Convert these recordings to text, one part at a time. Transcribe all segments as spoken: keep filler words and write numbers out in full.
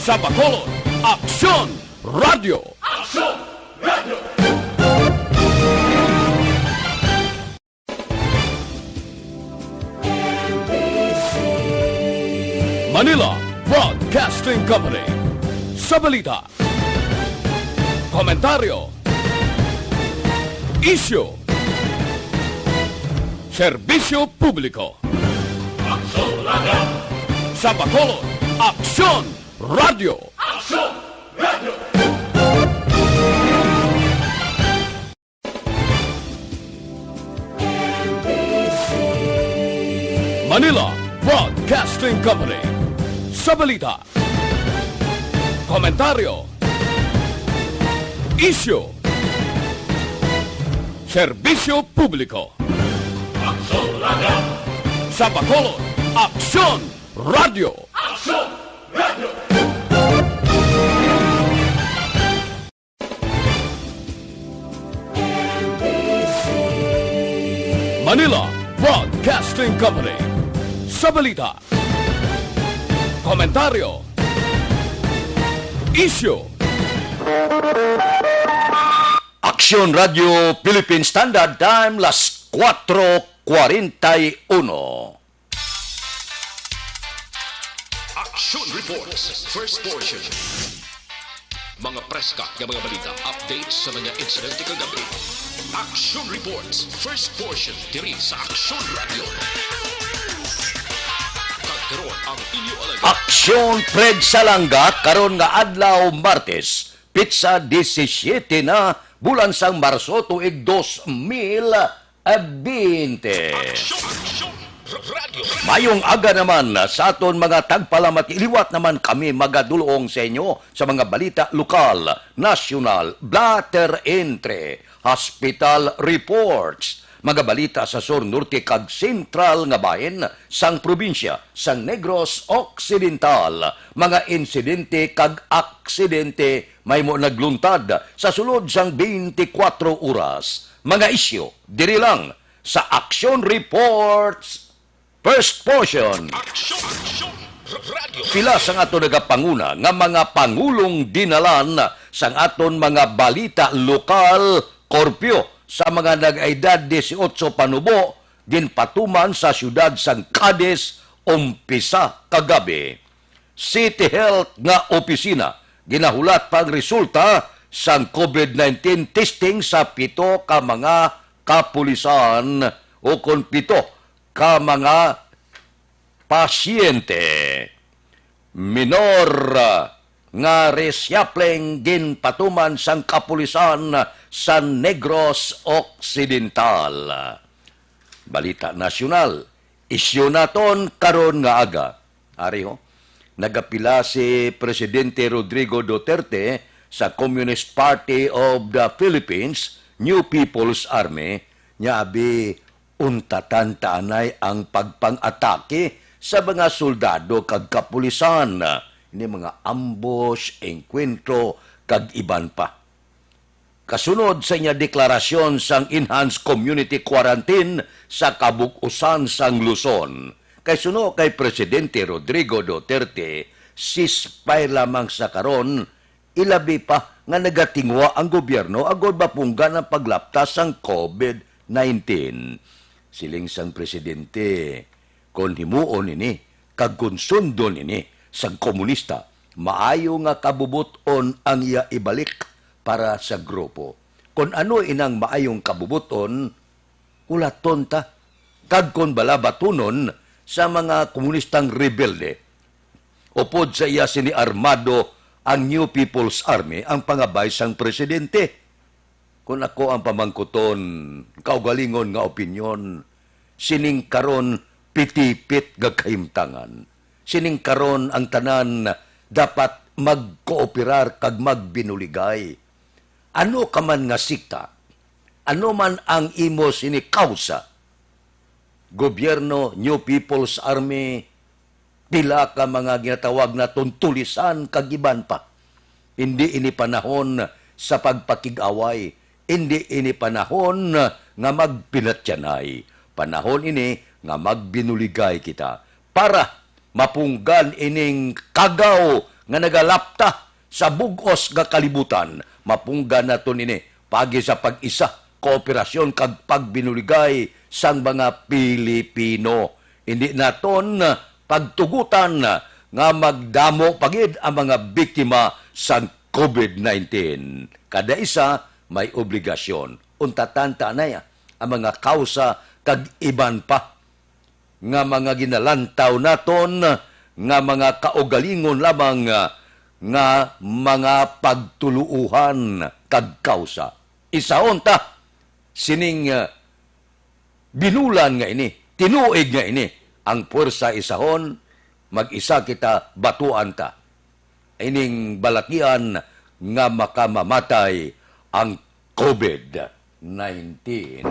Sa Bacolod, Aksyon Radyo. Manila Broadcasting Company. Sa balita, komentaryo, isyu, serbisyo publiko. Sa Bacolod, Aksyon Radyo. Manila Broadcasting Company. Sa balita, komentaryo, isyu, serbisyo publiko. Sa Bacolod, Aksyon Radyo. Manila Broadcasting Company. Sa balita, komentaryo, isyu. Aksyon Radyo Philippine Standard Time, las cuatro cuarenta y uno. Action Reports, first portion. Mga preska nga mga balita, updates sa mga insidente kagabi. Action Reports, first portion, diri sa Action Radio. Kag karon ang inyo alagad. Aksyon Fred Salanga karon nga adlaw, Martes, pitsa disisiete na, bulan sang Marso, tuig dos mil bente. Aksyon, aksyon, r-, radyo. Mayong aga naman sa aton mga tagpalamati. Liwat naman kami magadulong sa inyo sa mga balita lokal, nasyonal, blotter entry, hospital reports, mga balita sa sur, norte, kag sentral nga bahin sang probinsya sang Negros Occidental, mga insidente kag aksidente mahimo nagluntad sa sulod sang twenty-four oras. Mga isyu diri lang sa Action Reports, first portion. Action, action, r-, radyo. Pila sang ato nagapanguna nga mga pangulong dinalan sang aton mga balita lokal, korpyo sa mga nag-edad dieciocho panubo ginpatuman sa siyudad sang Cadiz umpisa kagabi. City Health nga opisina, ginahulat pa ang resulta sang COVID nineteen testing sa pito ka mga kapulisan, o kon pito ka mga pasyente. Minor nga reshuffling ginpatuman sang kapulisan sa Negros Occidental. Balita nasyonal, isyu naton karon nga aga. Ari ho, nagapila si Presidente Rodrigo Duterte sa Communist Party of the Philippines, New People's Army, niya abi untatan ta anay ang pagpang-atake sa mga soldado kag kapulisan, ini mga ambush, engkwentro, kag iban pa. Kasunod sa iya deklarasyon sang enhanced community quarantine sa kabug-usan sang Luzon, kay suno kay Presidente Rodrigo Duterte, ceasefire lamang sa karon, ilabi pa nga nagatinguha ang gobyerno agod mapunggan ang paglapta sang COVID nineteen. Siling sang presidente, kon himuon ini kag kon sundon ini sang komunista, maayo nga kabubot-on ang iya ibalik para sa grupo. Kon ano inang maayong kabubot-on, hulaton ta, kag kon balabatunon sa mga komunistang rebelde. Upod sa iya sini armado ang New People's Army, ang pangabay sang presidente. Kon ako ang pamangkuton, kaugalingon nga opinyon, sining karon pitipit nga kahimtangan. Sining karon ang tanan dapat magkooperar kag magbinuligay. Ano ka man nga sekta, ano man ang imo sini kausa, gobyerno, New People's Army, pila ka mga ginatawag naton tulisan kag iban pa. Indi ini panahon sa pagpakig-away, indi ini panahon nga magpinatyanay. Panahon ini nga magbinuligay kita para mapunggan ining kagaw nga nagalapta sa bug-os nga kalibutan, mapunggan naton ini paagi sa pag-isa, kooperasyon kag pagbinuligay sang mga Pilipino. Indi naton pagtugutan nga magdamo pa gid ang mga biktima sang covid nineteen. Kada isa may obligasyon. Untatan ta anay ang mga kawsa kag iban pa nga mga ginalantaw naton nga mga kaugalingon lamang, ah, nga mga pagtuluohan kag kawsa. Isahon ta sining, ah, binulan nga ini, tinuig nga ini, ang puwersa isahon, mag-isa kita, batuan ta ining balatian nga makamamatay ang covid nineteen.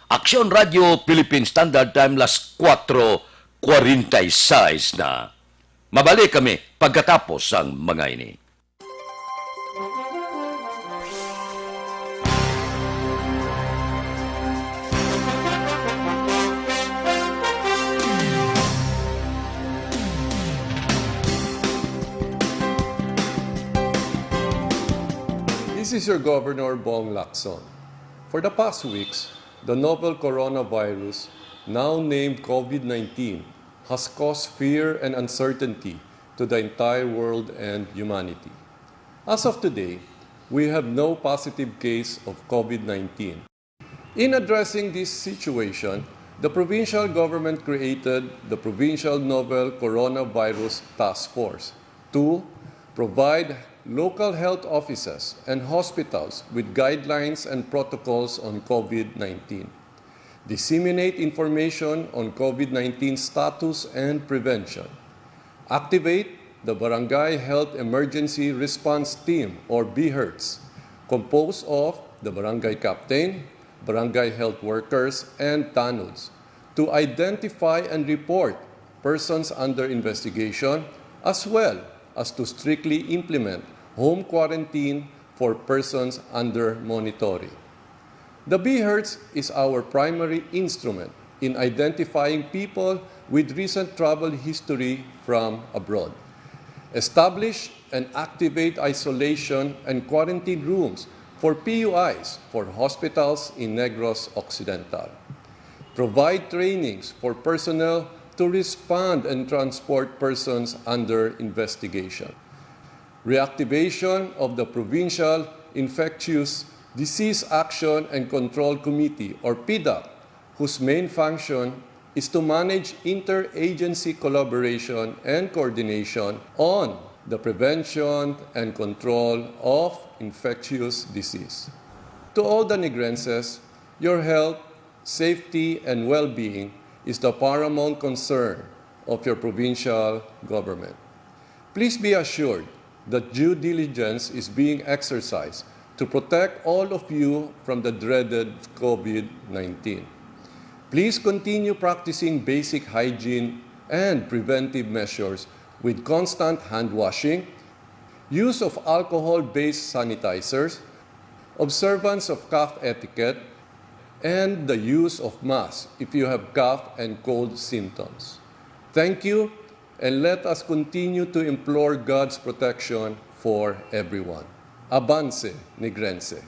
Aksyon Radio Philippine Standard Time, las kuwatro kwarenta y seis na. Mabalik kami pagkatapos sang mga ini. This is your Governor Bong Lacson. For the past weeks, the novel coronavirus, now named covid nineteen, has caused fear and uncertainty to the entire world and humanity. As of today, we have no positive case of covid nineteen. In addressing this situation, the provincial government created the Provincial Novel Coronavirus Task Force to provide local health offices and hospitals with guidelines and protocols on covid nineteen, disseminate information on covid nineteen status and prevention, activate the Barangay Health Emergency Response Team, or BHERTs, composed of the barangay captain, barangay health workers, and tanods, to identify and report persons under investigation, as well as to strictly implement home quarantine for persons under monitoring. The BHERTs is our primary instrument in identifying people with recent travel history from abroad. Establish and activate isolation and quarantine rooms for P U Is for hospitals in Negros Occidental. Provide trainings for personnel to respond and transport persons under investigation. Reactivation of the Provincial Infectious Disease Action and Control Committee, or PDAC, whose main function is to manage interagency collaboration and coordination on the prevention and control of infectious disease. To all the Negrenses, your health, safety, and well-being is the paramount concern of your provincial government. Please be assured that due diligence is being exercised to protect all of you from the dreaded covid nineteen. Please continue practicing basic hygiene and preventive measures with constant hand washing, use of alcohol-based sanitizers, observance of cough etiquette, and the use of masks if you have cough and cold symptoms. Thank you, and let us continue to implore God's protection for everyone. Avance, Negrense!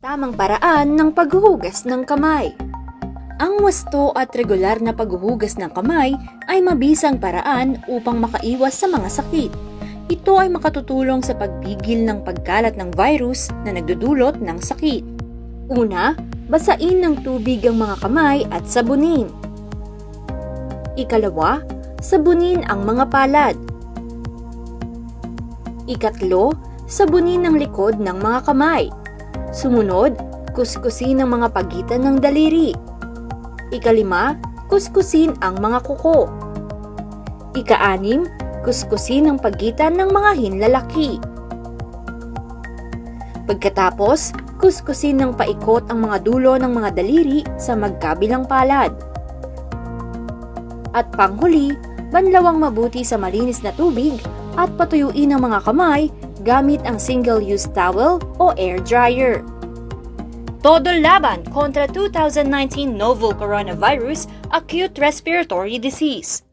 Tamang paraan ng paghuhugas ng kamay. Ang wasto at regular na paghuhugas ng kamay ay mabisang paraan upang makaiwas sa mga sakit. Ito ay makatutulong sa pagpigil ng pagkalat ng virus na nagdudulot ng sakit. Una, basain ng tubig ang mga kamay at sabunin. Ikalawa, sabunin ang mga palad. Ikatlo, sabunin ang likod ng mga kamay. Sumunod, kuskusin ang mga pagitan ng daliri. Ikalima, kuskusin ang mga kuko. Ikaanim, kuskusin ang pagitan ng mga hinlalaki. Pagkatapos, kuskusin ng paikot ang mga dulo ng mga daliri sa magkabilang palad. At panghuli, banlawang mabuti sa malinis na tubig at patuyuin ang mga kamay gamit ang single-use towel o air dryer. Todo laban kontra two thousand nineteen novel coronavirus acute respiratory disease.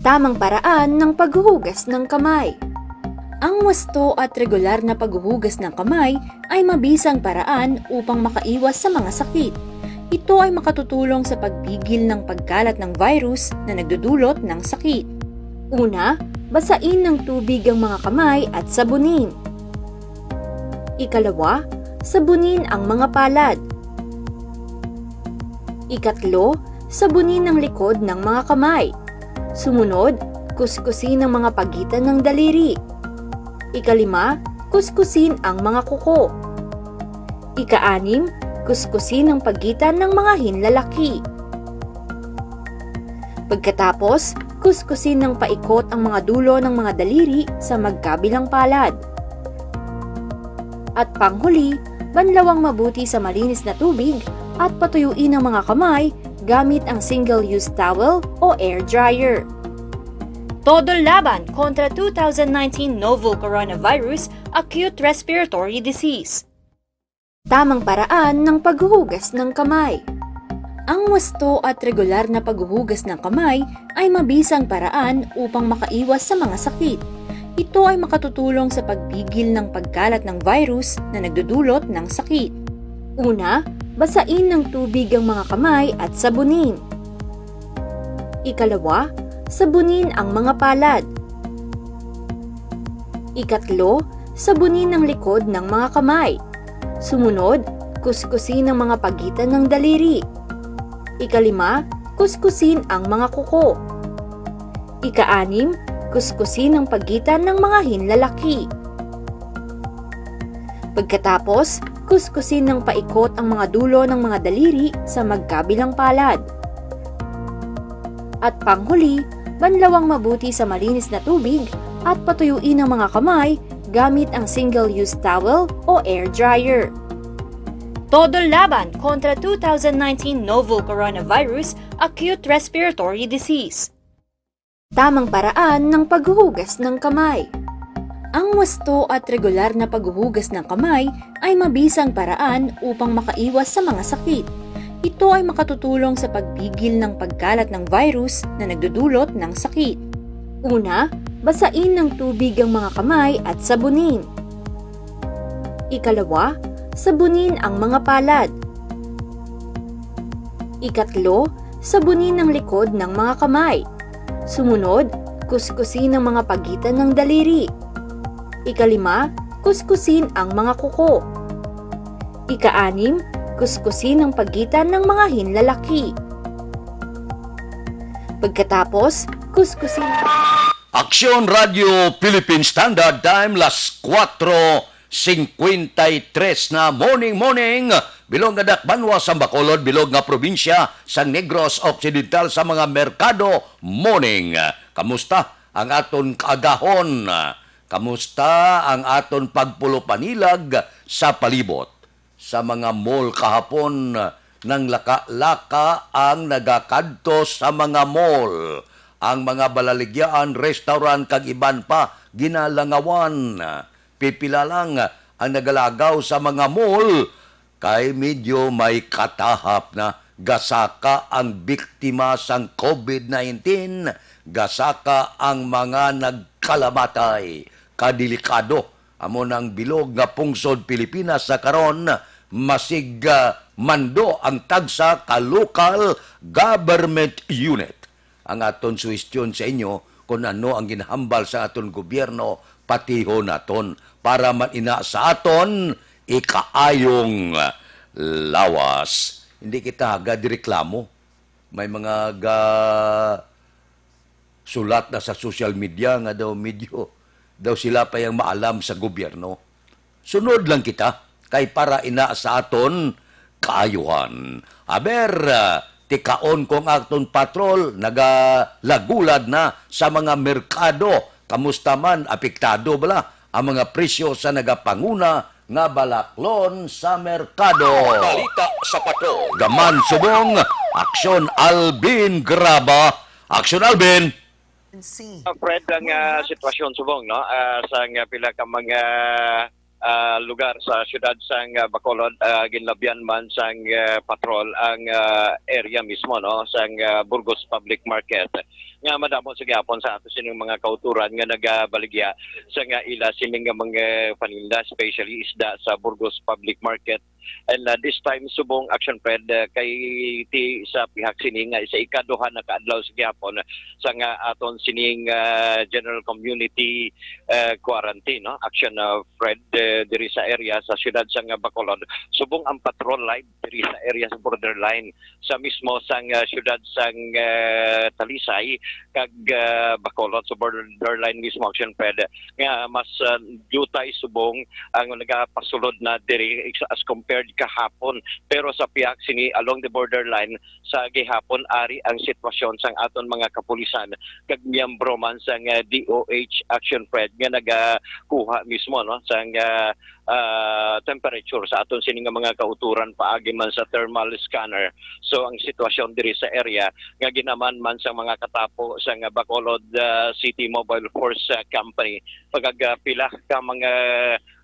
Tamang paraan ng paghuhugas ng kamay. Ang wasto at regular na paghuhugas ng kamay ay mabisang paraan upang makaiwas sa mga sakit. Ito ay makatutulong sa pagpigil ng pagkalat ng virus na nagdudulot ng sakit. Una, basain ng tubig ang mga kamay at sabunin. Ikalawa, sabunin ang mga palad. Ikatlo, sabunin ang likod ng mga kamay. Sumunod, kuskusin ang mga pagitan ng daliri. Ikalima, kuskusin ang mga kuko. Ikaanim, kuskusin ang pagitan ng mga hinlalaki. Pagkatapos, kuskusin ng paikot ang mga dulo ng mga daliri sa magkabilang palad. At panghuli, banlawang mabuti sa malinis na tubig at patuyuin ang mga kamay gamit ang single-use towel o air dryer. Todo laban kontra two thousand nineteen novel coronavirus acute respiratory disease. Tamang paraan ng paghuhugas ng kamay. Ang wasto at regular na paghuhugas ng kamay ay mabisang paraan upang makaiwas sa mga sakit. Ito ay makatutulong sa pagpigil ng pagkalat ng virus na nagdudulot ng sakit. Una, basain ng tubig ang mga kamay at sabunin. Ikalawa, sabunin ang mga palad. Ikatlo, sabunin ang likod ng mga kamay. Sumunod, kuskusin ang mga pagitan ng daliri. Ikalima, kuskusin ang mga kuko. Ikaanim, kuskusin ang pagitan ng mga hinlalaki. Pagkatapos, kuskusin ng paikot ang mga dulo ng mga daliri sa magkabilang palad. At panghuli, banlawang mabuti sa malinis na tubig at patuyuin ang mga kamay gamit ang single-use towel o air dryer. Todo laban kontra two thousand nineteen novel coronavirus acute respiratory disease. Tamang paraan ng paghuhugas ng kamay. Ang wasto at regular na paghuhugas ng kamay ay mabisang paraan upang makaiwas sa mga sakit. Ito ay makatutulong sa pagpigil ng pagkalat ng virus na nagdudulot ng sakit. Una, basain ng tubig ang mga kamay at sabunin. Ikalawa, sabunin ang mga palad. Ikatlo, sabunin ang likod ng mga kamay. Sumunod, kuskusin ang mga pagitan ng daliri. Ikalima, kuskusin ang mga kuko. Ikaanim, kuskusin ang pagitan ng mga hinlalaki. Pagkatapos, kuskusin. Aksyon Radio Philippine Standard Time, las kuwatro singkwenta y tres na. Morning, morning! Bilog nga dakbanwa sa Bacolod, bilog nga probinsya sang Negros Occidental, sa mga merkado, morning! Kamusta ang aton kaagahon? Kamusta ang aton pagpulopanilag sa palibot? Sa mga mall kahapon, nanglaka-laka ang nagakadto sa mga mall. Ang mga balaligyaan, restaurant, kag iban pa ginalangawan. Pipila lang ang nagalagaw sa mga mall kay medyo may katahap na. Gasaka ang biktima sang covid nineteen, gasaka ang mga nagkalamatay. Kadelikado amo nang bilog nga pungsod Pilipinas sa karon, masig, ah, mando ang tagsa ka local government unit. Ang aton suhestyon sa inyo, kon ano ang ginhambal sa aton gobyerno, patihon naton para man ina sa aton ikaayong lawas. Hindi kita hagad reklamo. May mga ga sulat na sa social media nga daw medyo daw sila pa yang maalam sa gobyerno. Sunod lang kita kay para ina sa aton kaayuhan. Aber, ah, tikaon ko ang aton patrol, nagalagulad na sa mga merkado. Kamusta man? Apektado bala ang mga presyo sa nagapanguna nga balaklon sa merkado? Balita sa patrol. Gaman subong, Aksyon Alvin Graba. Aksyon Alvin. Fred, ang, ah, sitwasyon subong, no? Ah, sang, ah, pila ka mga ah, lugar sa siyudad sang, ah, Bacolod, ah, ginlabyan man sang, ah, patrol ang, ah, area mismo, no, sang, ah, Burgos Public Market, nga madamo sa gihapon sa ato sining mga kauturan nga nagabaligya sa nga ila sining nga mga paninda, especially isda sa Burgos Public Market. And, ah, this time, subong, Action Fred, ah, kay ti sa pihak sini nga sa ikaduha na ka adlaw sa gihapon sa nga aton sining, ah, general community, ah, quarantine, no? Action, ah, Fred, ah, diri sa area sa siyudad sang Bacolod. Subong ang patrol live diri sa area sa borderline sa mismo sang, ah, siyudad sang, ah, Talisay kag, ah, Bacolod, sa borderline mismo, Action Fred, nga mas, ah, diutay subong ang nagapasulod na diri as compared kahapon. Pero sa pihak sini along the borderline sa gihapon, ari ang sitwasyon sang aton mga kapulisan kag miyembro man sang, ah, D O H Action Fred nga nagakuha mismo, no, sang, ah, ah, temperature sa aton sini nga mga kauturan paagi man sa thermal scanner. So ang sitwasyon diri sa area nga ginaman man sang mga katapo sang Bacolod, ah, City Mobile Force, ah, Company, pagkagpila ka mga,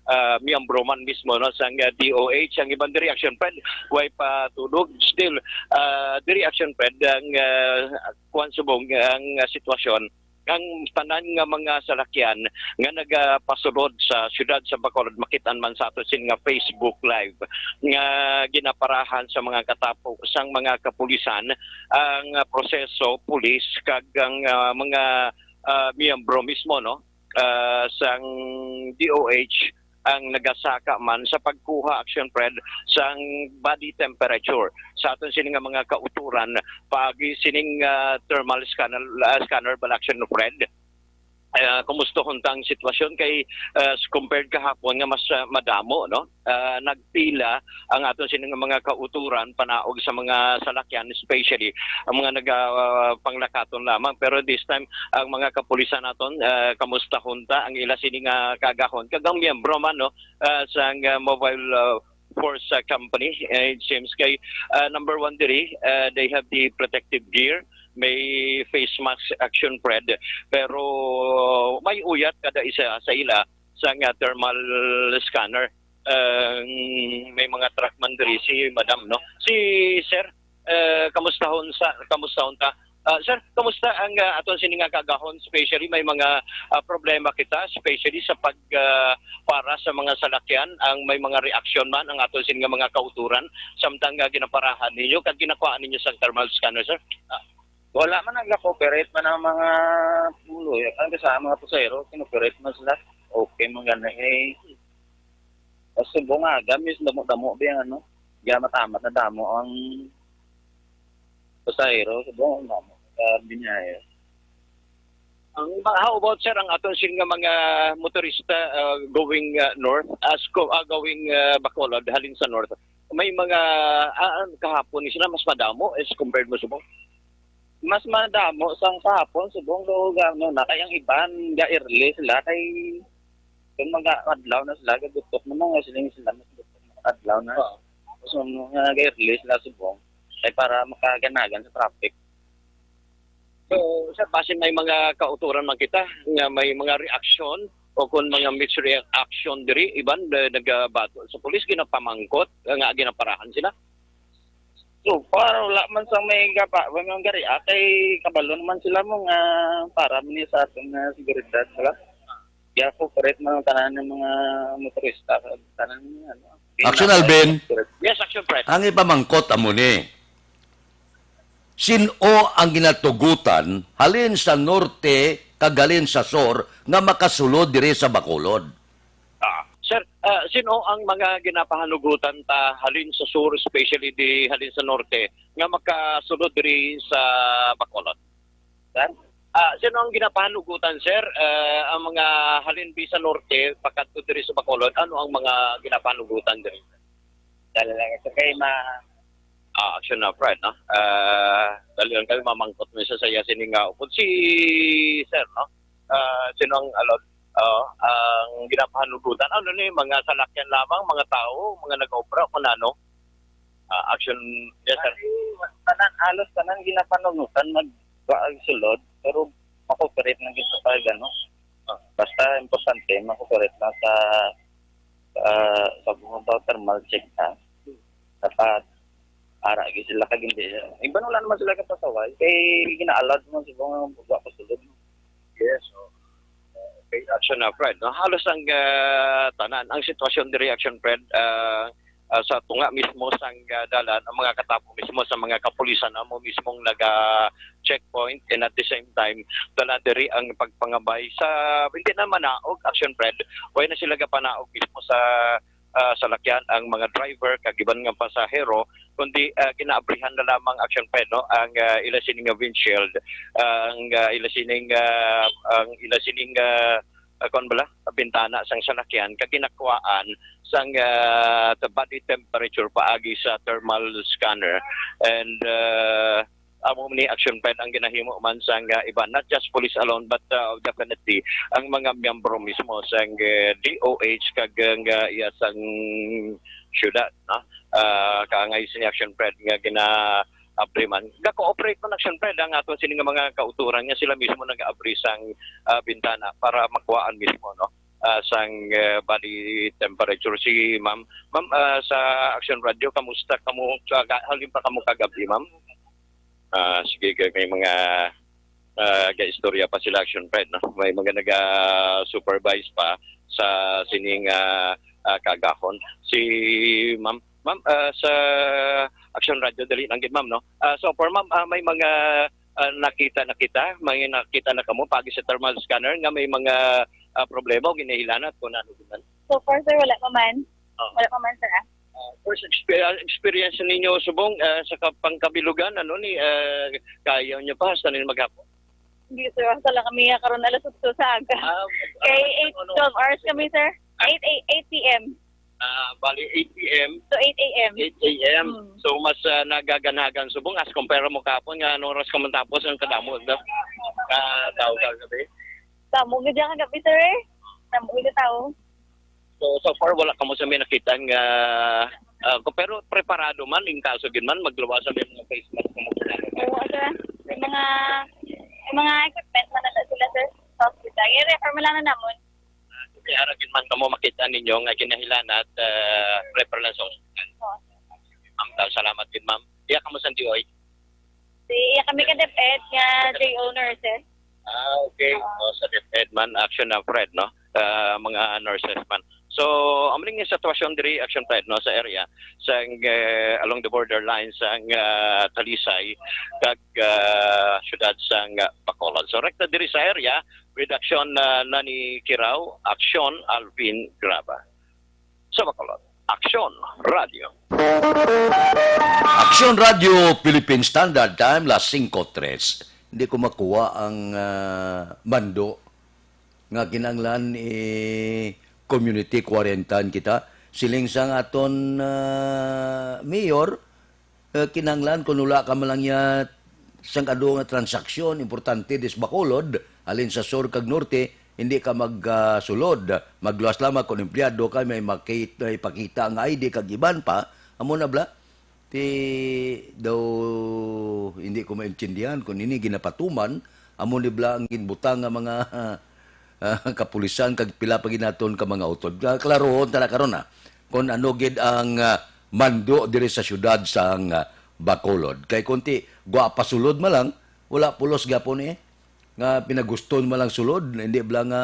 ah, miyembro man mismo, no, sang, ah, D O H. Ang iban diri, Action Fred, way pa tulog. Still, ah, diri, Action Fred, ang, ah, kuwan subong, ang, ah, sitwasyon, ang tanan nga mga salakyan nga nagapasulod sa siyudad sa Bacolod, makit-an man sa ato sin nga Facebook Live nga ginaparahan sa mga katapo sang mga kapulisan ang, ah, proseso, pulis, kag ang, ah, mga, ah, miyembro mismo, no, ah, sang D O H ang nagasaka man sa pagkuha, Action Fred, sang body temperature sa aton sini nga mga kauturan paagi sining, ah, thermal scanner, ah, scanner bala, Action Fred. Ah, kumusta hunta ang sitwasyon kay, ah, compared kahapon nga mas, ah, madamo, no? Ah, nagpila ang aton sini nga mga kauturan panaog sa mga salakyan, especially ang mga naga, ah, panglakaton lamang. Pero this time, ang mga kapulisan naton, ah, kamusta hunta ang ila sini nga kaagahon kag ang miyembro man, no, ah, sang, ah, mobile, ah, force, ah, company. Eh, it seems kay, ah, number one diri, ah, they have the protective gear, may face mask, Action Fred, pero may uyat kada isa sa ila sang, ah, thermal scanner. Ah, may mga truck man diri si madam, no? Si sir, eh, kamustahon sa, kamustahon ta? Ah, sir, kamusta ang, ah, aton sini nga kaagahon, especially may mga, ah, problema kita, especially sa pag, ah, para sa mga salakyan, ang may mga reaksyon man ang aton sini nga mga kauturan samtang, ah, ginaparahan ninyo kag ginakuhaan ninyo sang thermal scanner, sir? Ah, Wala man, nag-cooperate man ang mga puloy. Ang sa mga pasahero, kinoperate man sila. Okay man gani. Eh, sa subong nga, gamis, damo-damo ba yung ano? Gamatamat na damo ang pasahero. Subong, damo. Sa binyahe. Ang, how about, sir, ang aton sin nga mga motorista, ah, going, ah, north, as co-, ah, going, ah, Bacolod, halin sa north? May mga, ah, ah, kahapon ni sila mas madamo as compared mo subong? Mas madamo sang kahapon, subong do, ano, na kay ang iban, ga-early sila, kay kung mag-adlaw na sila, gagutok na mga siling sila, mas gutok na adlaw na. Oo. So, mga ga-early sila, subong, kay para makaganagan sa traffic. So, sir, basin may mga kauturan man kita nga may mga reaksyon o kung mga misreaction diri, iban, eh, nagabato sa pulis, ginapamangkot, eh, nga ginaparahan sila? So far, wala man sa may gapa, may mga gari, ah, kay kabalo naman sila mo nga para man ni sa aton nga seguridad, wala. Kaya cooperate man ang tanan ng mga motorista, tanan ng ano. Action, Alvin. Yes, Action Fred. Ang ipamangkot amo ni, sin-o ang ginatugutan halin sa norte kag halin sa sur nga makasulod diri sa Bacolod? Ah, sir, ah, sino ang mga ginapahanugutan ta halin sa sur, especially di halin sa norte, nga makasulod diri sa Bacolod? Sir? Ah, sino ang ginapahanugutan, sir? Ah, ang mga halin bi sa norte, pakadto diri sa Bacolod, ano ang mga ginapahanugutan diri? Dali lang ito kay ma- Ah, Action na, Fred, no? Ah, dali lang kami mamangkot mo sa saya sini nga upod si sir, no? Ah, sino ang alon? Oh, ang ginapahanugutan. Ano ni, mga salakyan lamang, mga tao, mga nag-obra, kung ano? Ah, Action, yes, sir. Ay, tanan, halos tanan ginapanunutan mag-, sulod, pero makooperate lang kita pag ano. Ah. Basta importante, makooperate lang sa Ah, sa mga ba thermal check na, dapat ara gyud sila kag hindi, iban wala naman sila kapasaway. Kay gina-allowed mo sa mga wa pa sulod. Yes, so, okay, Action na, Fred, no? Halos ang, ah, tanan, ang sitwasyon diri, Action Fred, ah, ah, sa tunga mismo sang, ah, dalan, ang mga katapo mismo sa mga kapulisan amo mismong naga-checkpoint, and at the same time, dala diri ang pagpangabay sa, hindi na manaog, Action Fred, way na sila gapanaog mismo sa, ah, salakyan ang mga driver kag iban nga pasahero, kundi, ah, ginaabrihan na lamang, Action Fred, no, ang, ah, ila sini nga windshield, ang, ah, ila sining, ah, ang ila sining, ah, ah, kuwan bala, bintana sang salakyan kag ginakuhaan sang, ah, sa body temperature paagi sa thermal scanner. And, ah, amo ni, Action Fred, ang ginahimo man sang, ah, iban, not just police alone, but, ah, definitely ang mga miyembro mismo sang, ah, D O H kag ang, ah, iya sang syudad, no? Ah, kaangay sini, Action Fred, nga gina-abri man. Ga-cooperate man, Action Fred, ang aton sini nga mga kauturan nga sila mismo nag-aabri sang, ah, bintana para makuhaan mismo, no? Ah, sang, ah, body temperature. Si ma'am, ma'am, ah, sa Action Radio, kamusta kamo? Sa ga-, halin pa kamo kagabi, ma'am? Ah, sige, kay may mga, ah, ga-istorya pa sila, Action Fred, no? May mga naga-supervise pa sa sining, ah, ah, kaagahon. Si ma'am, ma'am, ah, sa Action Radio, dali lang gid, ma'am, no? Ah, so far, ma'am, ah, may mga, ah, nakita, nakita, may nakita na kamo pagi sa thermal scanner nga may mga, ah, problema o ginahilanat kung ano gid man? So far, sir, wala pa man. Oh. Wala pa man, sir, ah. Ah, first expe-, ah, experience ninyo subong, ah, sa ka-, pangkabilugan, ano ni, ah, kaya nyo pa hasta nin maghapon? Hindi, sir. Hasta lang kami, ah, karon alas otso sa aga. Ah, kay ano, eight, ano, twelve hours kami, sir. Ah. Eight, eight, eight P M. Ah, bali, eight P M. To eight A M. Eight A M. Hmm. So, mas, ah, nagaganagan subong as compare mo kahapon nga anong oras ka man tapos ang kadamo, no? Ah, tao kagabi? Damo gid ang kagabi, sir, eh. Damo gid ang tao. So, so far, wala kamo sa may nakita nga, ah, ko-, pero preparado man, in kaso gid man, magluwas sa may mga face mask kamo. Oo, sir. May mga, may mga equipment man na sila, sir, sa hospital. I-refer mo lang na namon. Ah, so, may ara gid man kamo makita ninyo nga kinahanglan at, ah, refer lang sa hospital. Oo, sir. Ma'am, salamat gid, ma'am. Iya kamo sa D O H? Di, iya kami ka DepEd nga J O nurses. Ah, okay. Oo. Oh, sa DepEd man, Action na, Fred, no? Ah, mga nurses man. So, amo ning sitwasyon diri, Action Fred, no, sa area, sang, eh, along the borderline sang, ah, Talisay kag, ah, siyudad sang, ah, Bacolod. So, rekta diri sa area, with Action, ah, Nani Kirao, Action Alvin Graba. Sa Bacolod, Action Radio. Action Radio Philippine Standard Time, las singko tres. Hindi ko makuha ang, ah, mando nga kinahanglan i-community quarantine kita. Siling sang aton, ah, mayor, eh, kinahanglan kung wala ka man lang niya sang adu nga transaksyon importante dis Bacolod, halin sa sur kag norte, hindi ka mag, ah, sulod. Magluwas lamang kung empleyado ka, may makit-, may pakita nga I D kag iban pa. Amo na bala. Ti daw hindi ko maintindihan kung ini ginapatuman, amo ni bala ang ginbutang nga mga, ah, kapulisan kag pila pa ginaton ka mga utod. Ah, klarohon ta na karon, ah, kung ano gid ang, ah, mando diri sa siyudad sang, ah, Bacolod. Kay kunti, gwa pasulod man lang, wala pulos gyapon eh. Nga pinaguston man lang sulod, hindi bala nga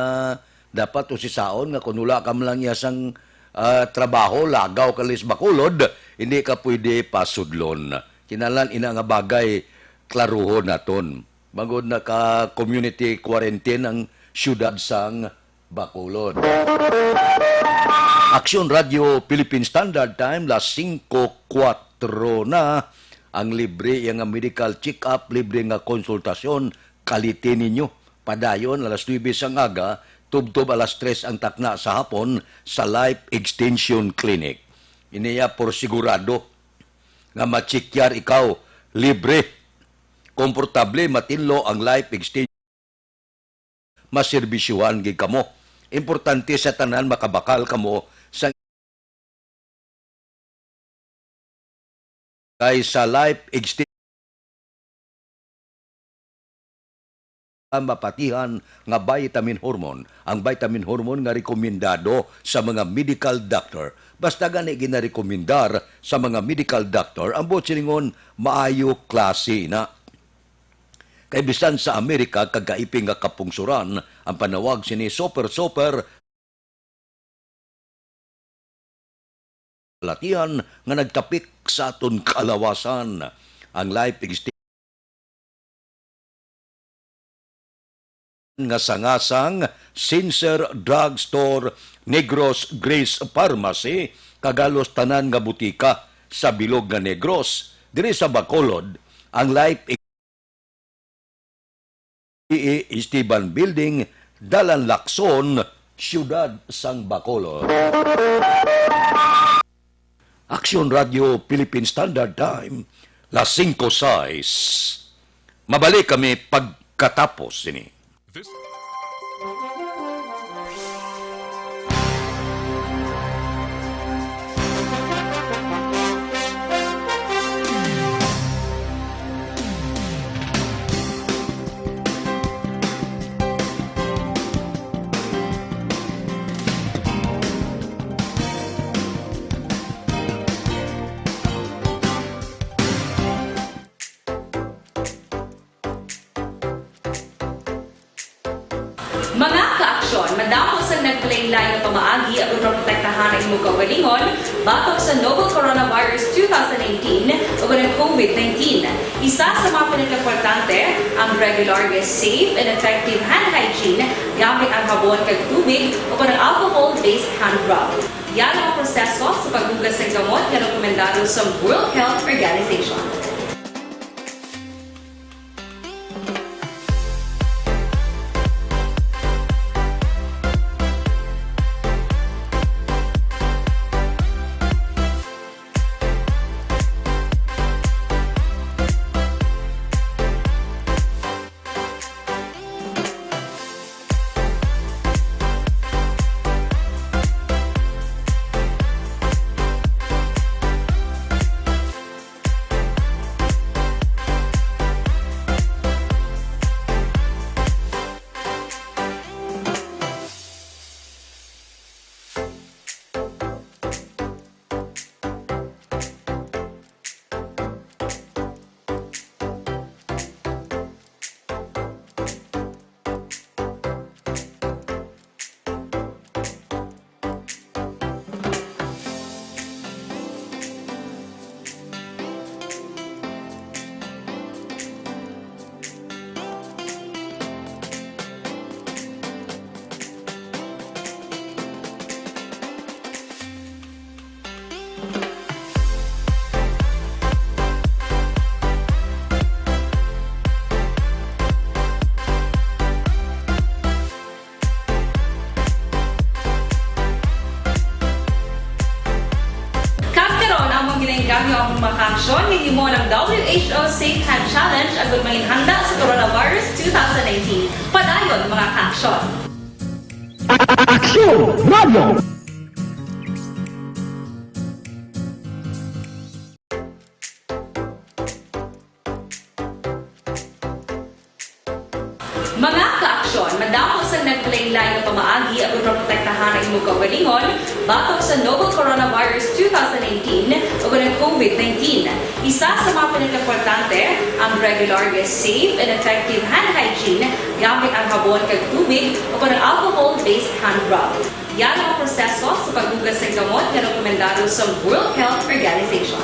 dapat usisaon nga kung wala ka man lang iya sang, ah, trabaho, lagaw ka lis Bacolod, hindi ka pwede pasudlon. Kinahanglan ina nga bagay, klaruhon naton. Bangod naka-community quarantine ang siyudad sang Bacolod. Aksyon Radio Philippine Standard Time, las singko kuwatro na. Ang libre iya nga medical check-up, libre nga konsultasyon, kaliti ninyo. Padayon alas nuebe sang aga, tubtob alas tres ang takna sa hapon sa Life Extension Clinic. Iniya por sigurado nga machekyar ikaw libre. Komportable, matinlo ang Life Extension. Maserbisyuhan gid kamo. Importante sa tanan, makabakal kamo sa kay sa Life Extension ang mapatihan nga vitamin hormone, ang vitamin hormone nga rekomendado sa mga medical doctor. Basta gani ginarekomendar sa mga medical doctor, ang buot silingon, maayo klase na. Kay bisan sa Amerika kag kaiping nga kapungsuran, ang panawag sini super, super latihan nga nagtapik sa aton kalawasan. Ang life extension nga sangasang, Sincere Drug Store, Negros Grace Pharmacy, kag halos tanan nga butika sa bilog nga Negros, diri sa Bacolod, ang life E E Esteban Building, Dalan Lacson, Siyudad sang Bacolod. Aksyon Radio Philippine Standard Time, las singko sais. Mabalik kami pagkatapos sini. This Mga kaaksyon, madamo sang nagpalain-lain nga pamaagi ang pagprotektahan ang imo kaugalingon batok sa novel coronavirus two thousand nineteen o ang covid nineteen. Isa sa mga pinakaimportante ang regular nga safe and effective hand hygiene gamit ang habon kag tubig o ang alcohol-based hand rub. Yara ang proseso sa paghugas sang gamot nga rekomendado sa World Health Organization. Kag karon, amon ginaengganyo ang mga kaaksyon nga gihimo ng W H O Safe Hand Challenge agud manginhanda sa coronavirus two thousand nineteen. Padayon, mga kaaksyon. Aksyon Radio! Mga kaaksyon, madamo sang nagpalain-lain nga pamaagi ang pagprotektahan ang imong kaugalingon batok sa novel coronavirus two thousand nineteen o ang covid nineteen. Isa sa mga pinakaimportante ang regular nga safe and effective hand hygiene gamit ang habon kag tubig o ang alcohol-based hand rub. Yara ang proseso sa paghugas sang gamot nga rekomendado sa World Health Organization.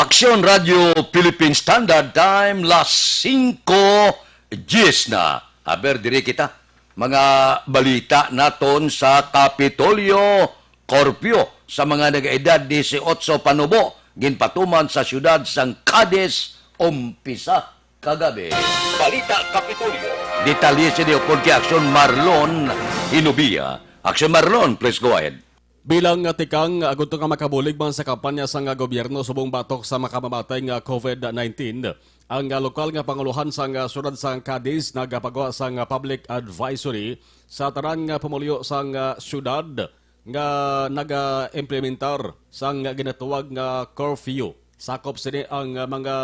Aksyon Radio Philippine Standard Time, las singko diyes na. Aber, diri kita. Mga balita naton sa Kapitolyo, curfew sa mga nag-edad disiotso panubo ginpatuman sa siyudad sang Cadiz umpisa kagabi. Balita Kapitolyo. Detalye sini upod kay Aksyon Marlon Hinubia. Aksyon Marlon, please go ahead. Bilang nga tikang, agud to nga makabulig man sa kampanya sang gobyerno subong batok sa makamamatay nga covid nineteen, ang, ah, lokal nga pangulohan sang, ah, siyudad sang Cadiz nagapagawa sang, ah, public advisory sa tanan nga pumuluyo sang, ah, siyudad nga naga-implementar sang ginatuwag nga curfew. Sakop sini ang, ah, mga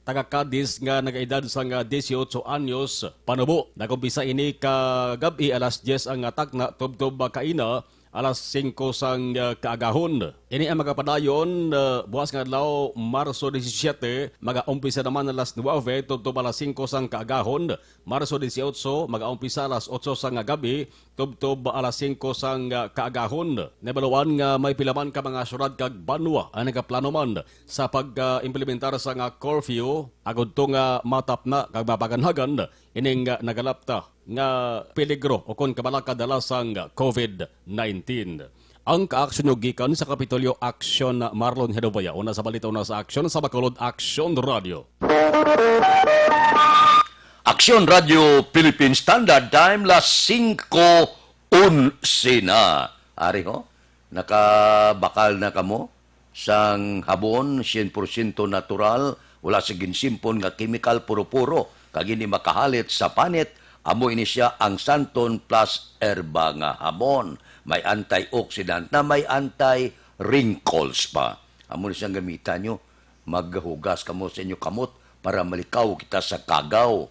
taga Cadiz nga nagaedad sang, ah, disiotso anyos panubo. Nag-umpisa ini kagab-i alas diyes ang, ah, takna tubtob, ah, kaina alas singko sang, ah, kaagahon. Ini ang magapadayon, ah, buas nga adlaw, Marso disisiete, magaumpisa naman alas nuwebe tubtob alas singko sang kaagahon. Marso disiotso, magaumpisa alas otso sang gab-i tubtob alas singko sang, ah, kaagahon. Nabaluan nga may pila man ka mga syudad kag banwa ang nagaplano man sa pag, ah, implementar sang, ah, curfew, agud to nga matapna kag mapaganhagan ining, ah, nagalapta nga peligro ukon kabalaka dala sang covid nineteen. Ang kaaksyon nyo gikan sa Kapitolyo, Aksyon Marlon Hinubia. Una sa balita, una sa aksyon, sa Bacolod, Aksyon Radio. Aksyon Radio Philippine Standard Time, las singko onse na. Ari ho, nakabakal na kamo sang habon, syen porsyento natural, wala sa ginsimpon nga kemikal, puro-puro, kag hindi makahalit sa panit. Amo ini sia ang Santon Plus Herba nga habon. May antioxidant na, may anti-wrinkles pa. Amo ni siyang gamitan nyo. Maghugas kamo sa inyo kamot para malikaw kita sa kagaw.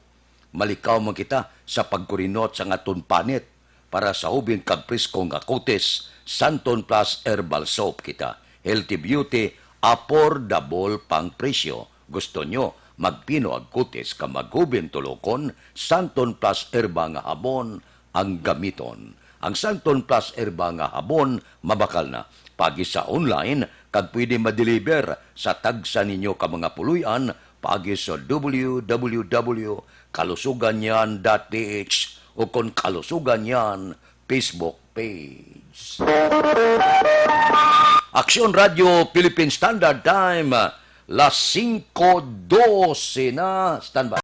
Malikaw man kita sa pagkurinot sang aton panit. Para sa hubin kag presko nga kutis, Santon Plus Herbal Soap kita. Healthy beauty, affordable pang presyo. Gusto nyo magpino ang kutis ka maghubin tulokon? Santon Plus Herba nga habon ang gamiton. Ang Santon Plus Herba nga habon mabakal na. Paagi sa online, kag pwede ma-deliver sa tagsa ninyo ka mga puloy-an paagi sa W W W kalusuganyan dot P H o kon Kalusugan Yan Facebook page. Aksyon Radio Philippine Standard Time, las singko dose na. Standby.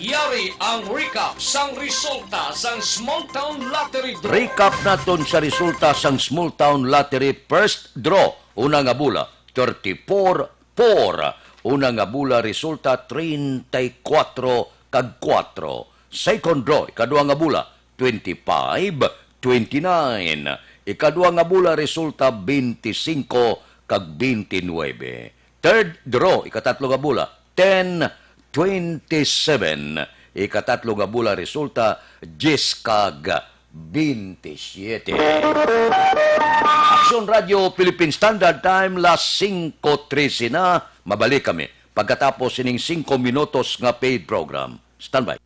Yari ang recap sang resulta sang Small Town Lottery Draw. Recap naton sa resulta sang Small Town Lottery first draw. Una nga bola, thirty-four four. Una nga bola resulta treinta y cuatro kag kuwatro. Second draw, ikadua nga bola, twenty-five twenty-nine. Ikadua nga bola resulta bente singko kag bente nuwebe. Third draw, ikatatlo nga bola, ten twenty-seven. Ikatatlo nga bola resulta diyes kag bente siyete. Aksyon Radio Philippine Standard Time, las singko trese na. Mabalik kami pagkatapos sining singko minutos nga paid program. Standby.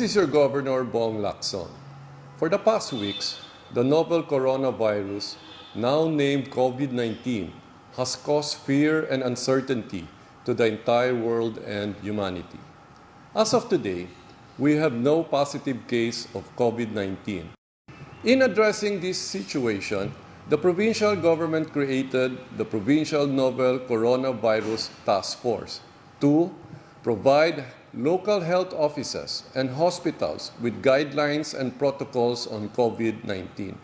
This is your Governor Bong Lacson. For the past weeks, the novel coronavirus, now named COVID nineteen, has caused fear and uncertainty to the entire world and humanity. As of today, we have no positive case of COVID nineteen. In addressing this situation, the provincial government created the Provincial Novel Coronavirus Task Force to provide local health offices and hospitals with guidelines and protocols on COVID nineteen,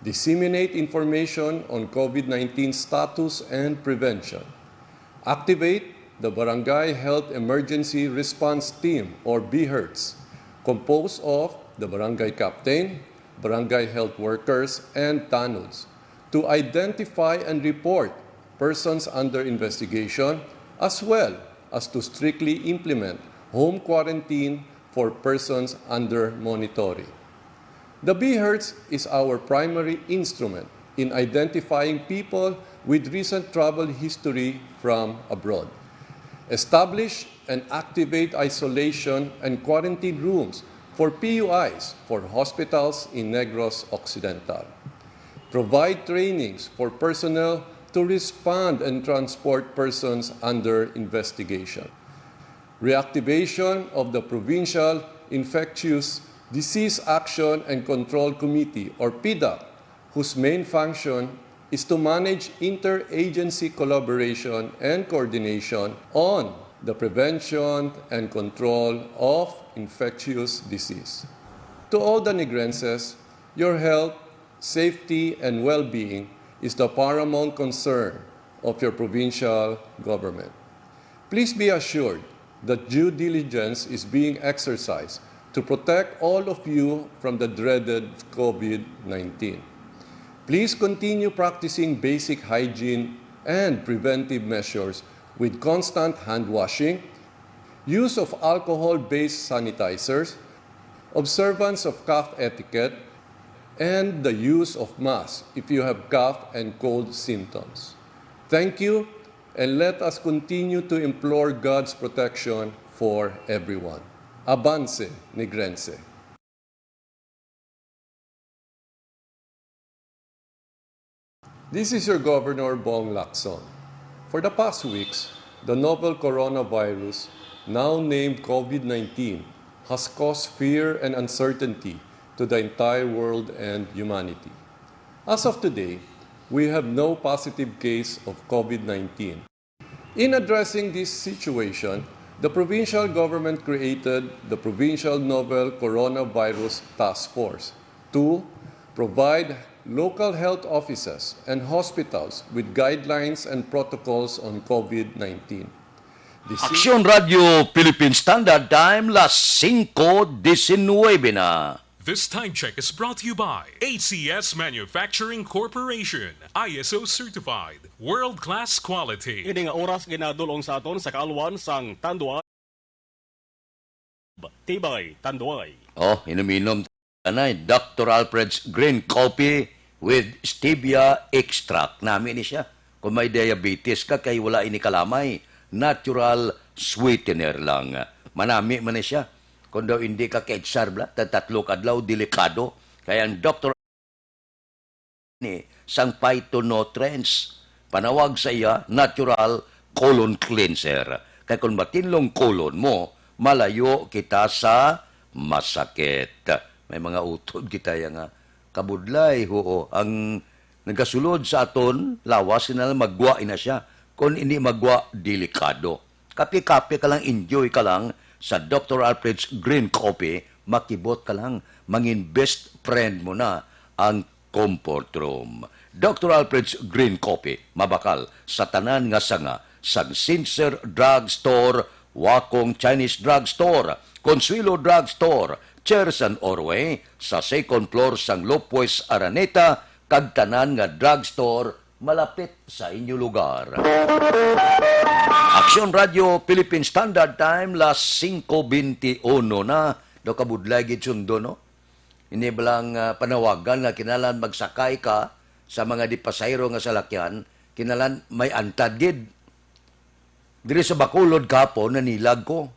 disseminate information on COVID nineteen status and prevention, activate the Barangay Health Emergency Response Team, or BHERTs, composed of the barangay captain, barangay health workers, and tanods to identify and report persons under investigation, as well as to strictly implement home quarantine for persons under monitoring. The BHERTs is our primary instrument in identifying people with recent travel history from abroad. Establish and activate isolation and quarantine rooms for P U Is for hospitals in Negros Occidental. Provide trainings for personnel to respond and transport persons under investigation. Reactivation of the Provincial Infectious Disease Action and Control Committee, or PIDAC, whose main function is to manage interagency collaboration and coordination on the prevention and control of infectious disease. To all the Negrenses, your health, safety, and well-being is the paramount concern of your provincial government. Please be assured that due diligence is being exercised to protect all of you from the dreaded COVID nineteen. Please continue practicing basic hygiene and preventive measures with constant hand washing, use of alcohol-based sanitizers, observance of cough etiquette, and the use of masks if you have cough and cold symptoms. Thank you, and let us continue to implore God's protection for everyone. Abante, Negrense. This is your Governor Bong Lacson. For the past weeks, the novel coronavirus, now named COVID nineteen, has caused fear and uncertainty to the entire world and humanity. As of today, we have no positive case of COVID nineteen. In addressing this situation, the provincial government created the Provincial Novel Coronavirus Task Force to provide local health offices and hospitals with guidelines and protocols on COVID nineteen. This is Aksyon Radyo Philippine Standard Time, las singko disinuybe na. This time check is brought to you by A C S Manufacturing Corporation, I S O certified, world-class quality. Ini nga oras ginadul-ong sa aton sa kaalwan sang Tanduay. Tibay, Tanduay. Oh, inom-inom anay, Doctor Alfred's Green Coffee with Stevia Extract. Nami ni siya. Kung may diabetes ka, kay wala ini kalamay, natural sweetener lang. Manami man ni siya. Kung daw hindi ka kaitsar, bla, tag tatlo ka adlaw, delikado. Kay ang Doctor ni sang phytonutrients, panawag sa iya, natural colon cleanser. Kay kung matinlong colon mo, malayo kita sa masakit. May mga utod kita ya nga kabudlay, huo. Ang nagasulod sa aton lawas, kinahanglan maggwa ina siya. Kung hindi maggwa, delikado. Kape-kape ka lang, enjoy ka lang sa Doctor Alfred's Green Coffee, makibot ka lang, mangin best friend mo na ang Comfort Room. Doctor Alfred's Green Coffee, mabakal sa tanan nga sanga, sang Sincere Drug Store, Wakong Chinese Drug Store, Consuelo Drug Store, Chersan Orway, sa second floor sang Lopez Araneta, kag tanan nga drug store malapit sa inyo lugar. Aksyon Radyo Philippine Standard Time, las singko benti uno na. Daw kabudlay gid sundo, no? Ini balang, ah, panawagan nga kinahanglan magsakay ka sa mga di pasahero nga salakyan, kinahanglan may antad gid. Diri sa Bacolod kahapon, nanilag ko.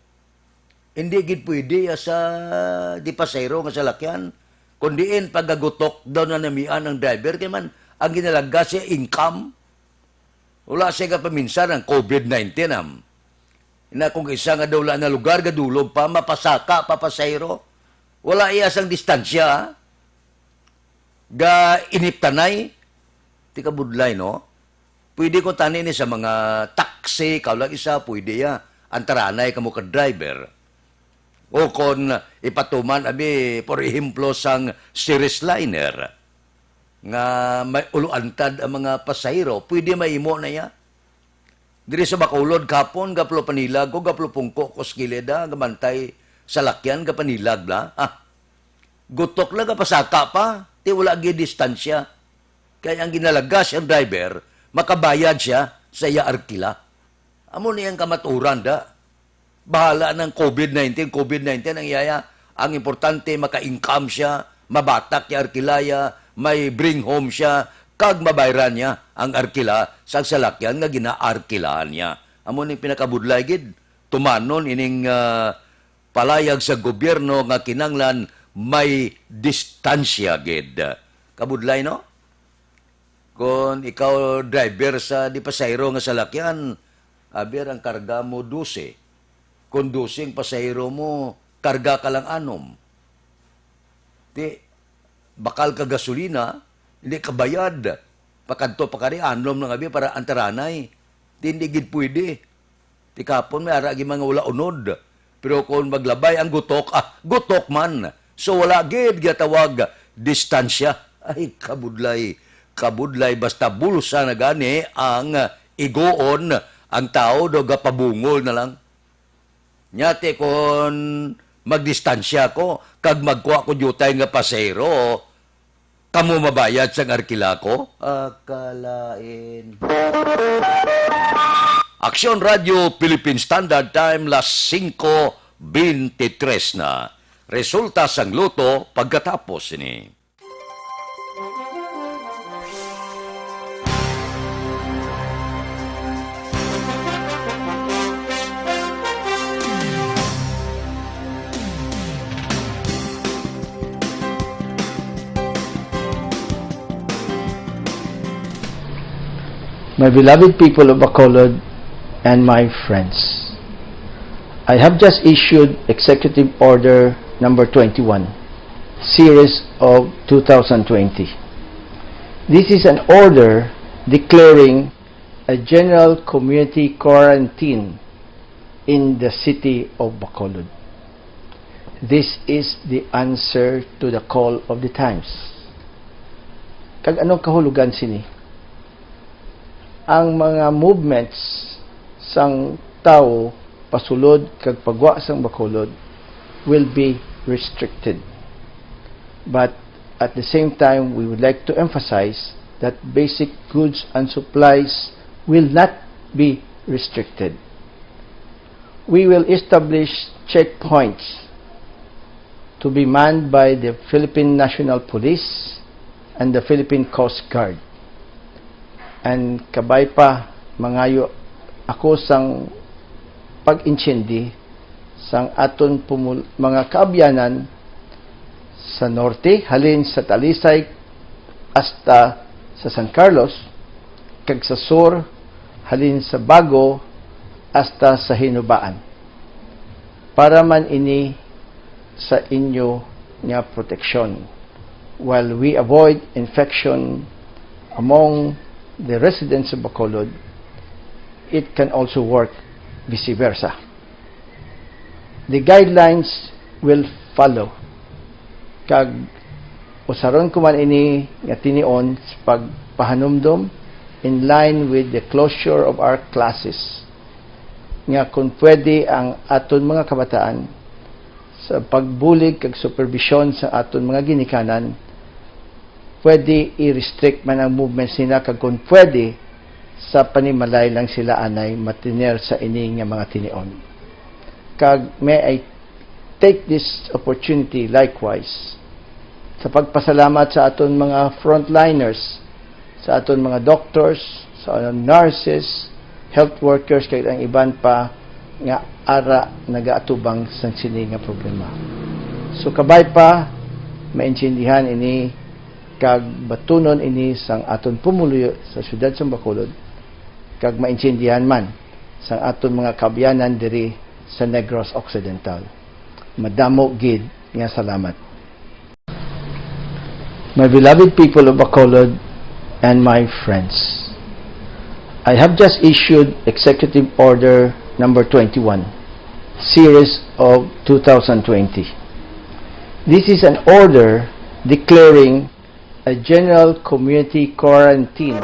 Hindi gid pwede ya sa di pasahero nga salakyan. Kun diin pagagutok daw na namian ang driver, kay man ang ginalaga siya income. Wala siya kapaminsan ang covid nineteen, am. Na kung isa nga daw wala na lugar, gadulog pa, mapasaka pa pasahero. Wala iya sang distansya, ha? Ga iniptanay, ti kabudlay, no? Pwede ko tani ni sa mga taxi, kaw lang isa, pwede ya. Antaranay kamo ka driver. O kon ipatuman, abi, por ehemplo, sang series liner, nga may uluantad ang mga pasahero, pwede mahimo na ya. Diri sa Bacolod, kapon, gaplo panilag ko, gaplo pungko ko sa kilid, ah, gamantay sa lakyan, gapanilag na. Ah, gutok na, gapasaka pa, ti wala gid distansya. Kay ang ginalaga siyang driver, makabayad siya sa iya arkila. Amo ni ang kamaturan, da. Bahala ng covid nineteen, covid nineteen ang iyaya. Ang importante, maka-income siya, mabatak ya arkilaya, may bring home siya, kag mabayran niya ang arkila sa salakyan nga ginaarkilahan niya. Amo ni pinakabudlay gid, tumanon ining, ah, palayag sa gobyerno nga kinanglan may distansya gid. Kabudlay, no? Kon ikaw driver sa di pasahero nga salakyan, aber ang karga mo dose. Kon dose ang pasahero mo, karga ka lang anom. Ti, bakal ka gasolina, hindi ka bayad. Pakadto pa kari, anom lang abi para antaranay. Ti, hindi gid pwede. Ti kapon may ara gid mga wala unod. Pero kung maglabay ang gutok, ah, gutok man. So wala gid ginatawag distansya. Ay, kabudlay. Kabudlay, basta bulsa na gani ang iguon, ang tao do gapabungol na lang. Nya ti kon magdistansya ko, kag magkuha ko diutay nga pasahero, kamo mabayad sang arkila ko? Akalain. Aksyon Radio Philippine Standard Time, las singko beintitres na. Resulta sang luto pagkatapos sini. My beloved people of Bacolod and my friends, I have just issued Executive Order number twenty-one, series of two thousand twenty. This is an order declaring a general community quarantine in the city of Bacolod. This is the answer to the call of the times. Kag anong kahulugan sini? Ang mga movements sang tawo pasulod kag pagwa sang Bacolod will be restricted. But at the same time, we would like to emphasize that basic goods and supplies will not be restricted. We will establish checkpoints to be manned by the Philippine National Police and the Philippine Coast Guard. And kabay pa, mangayo ako sang pag-intindi sang aton pumul-, mga kaabyanan sa norte, halin sa Talisay hasta sa San Carlos, kag sa sur, halin sa Bago hasta sa Hinubaan. Para man ini sa inyo nga proteksyon, while we avoid infection among the residents of Bacolod, it can also work vice versa. The guidelines will follow, kag usaron ko man ini nga tinion sa pagpahanumdom in line with the closure of our classes, nga kon pwede ang aton mga kabataan sa pagbulig kag superbisyon sa aton mga ginikanan, pwede i-restrict man ang movements nila, kag kon pwede, sa panimalay lang sila anay matiner sa ini nga mga tinion. Kag may I take this opportunity likewise sa pagpasalamat sa aton mga frontliners, sa aton mga doctors, sa aton nurses, health workers, kag ang iban pa nga ara nagaatubang sang sini nga problema. So, kabay pa, maintindihan ini kag batunon ini sang aton pumuluyo sa siyudad sang Bacolod, kag maintindihan man sang aton mga kaabyanan diri sa Negros Occidental. Madamo gid nga salamat. My beloved people of Bacolod and my friends, I have just issued Executive Order Number twenty-one, Series of two thousand twenty. This is an order declaring a general community quarantine.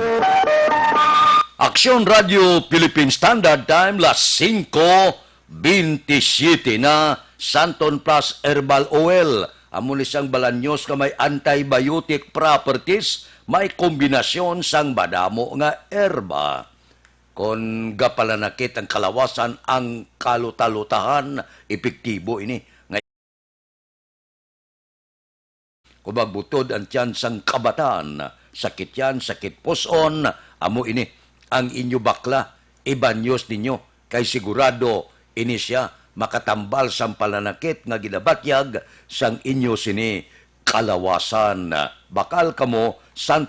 Aksyon Radio Philippine Standard Time, las singko bintisiete na. Santon Plus Herbal Oil. Amo ni sang balanyos nga may antibiotic properties, may kombinasyon sang madamo nga herba. Kon gapalanakit ang kalawasan, ang kalutalutahan, epektibo ini. Kung magbutod ang tiyan sang kabataan, sakit yan, sakit pus-on, amo ini ang inyo bakla, ibanyos ninyo, kay sigurado ini sia makatambal sang palanakit nga ginabatyag sang inyo sini kalawasan. Bakal kamo sang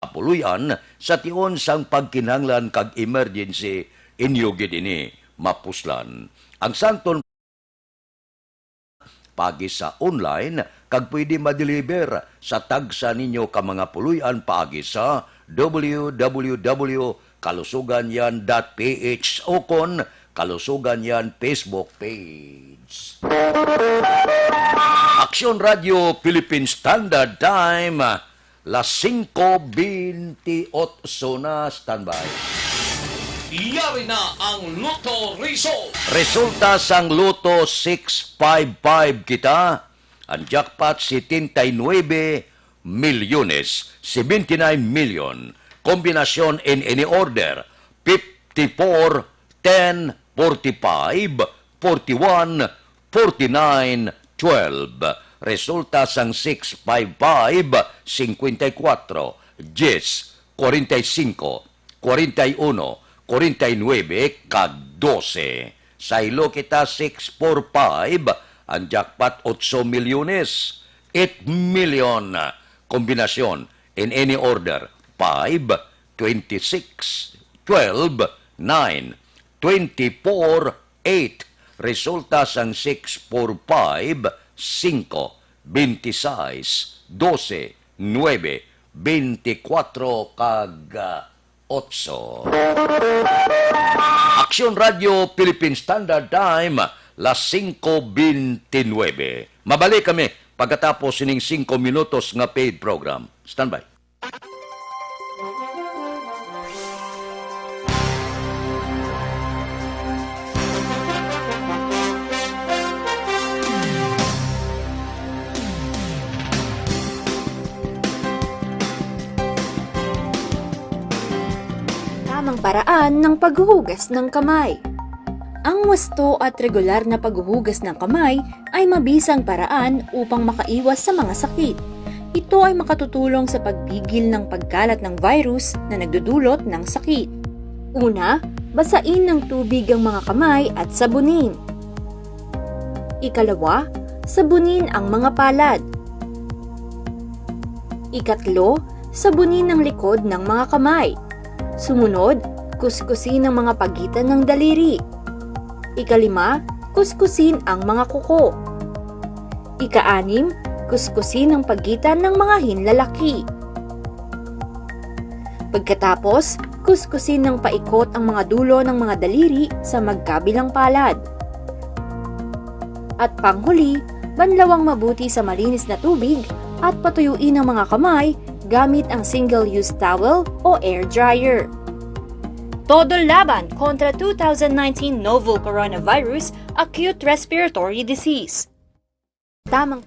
puloy-an sa tion sang pagkinahanglan kag emergency, inyo gid ini mapuslan. Ang Santon paagi sa online kag pwede ma-deliver sa tagsa ninyo ka mga puloy-an paagi sa w w w kalusuganyan dot p h ukon Kalusuganyan Facebook page. Aksyon Radio Philippine Standard Time, las singko bintiocho na. Standby. Yari na ang Lotto Result. Resulta sang Lotto six five five kita, ang jackpot setenta y nuebe milyones, seventy-nine million. Kombinasyon in any order, fifty-four, ten, forty-five, forty-one, forty-nine, twelve. Resulta sang six five five, singkwenta y kuwatro, dyes, kwarenta y singko, kwarenta y uno, kwarenta y nuebe, kag dose. Saylo kita, six four five, ang jackpot, otso milyones, eight million. Kombinasyon, in any order, five, twenty-six, twelve, nine, twenty-four, eight. Resulta sang six four five, singko, bente sais, dose, nuebe, bente kuwatro, kag, ah, otso. Aksyon Radio Philippine Standard Time, las singko bente nuebe. Mabalik kami pagkatapos sining singko minutos nga paid program. Standby. Tamang paraan ng paghuhugas ng kamay. Ang wasto at regular na paghuhugas ng kamay ay mabisang paraan upang makaiwas sa mga sakit. Ito ay makatutulong sa pagpigil ng pagkalat ng virus na nagdudulot ng sakit. Una, basain ng tubig ang mga kamay at sabunin. Ikalawa, sabunin ang mga palad. Ikatlo, sabunin ang likod ng mga kamay. Sumunod, kuskusin ang mga pagitan ng daliri. Ikalima, kuskusin ang mga kuko. Ikaanim, kuskusin ang pagitan ng mga hinlalaki. Pagkatapos, kuskusin ng paikot ang mga dulo ng mga daliri sa magkabilang palad. At panghuli, banlawang mabuti sa malinis na tubig at patuyuin ang mga kamay gamit ang single-use towel o air dryer. Todo laban kontra two thousand nineteen novel coronavirus acute respiratory disease. Tamang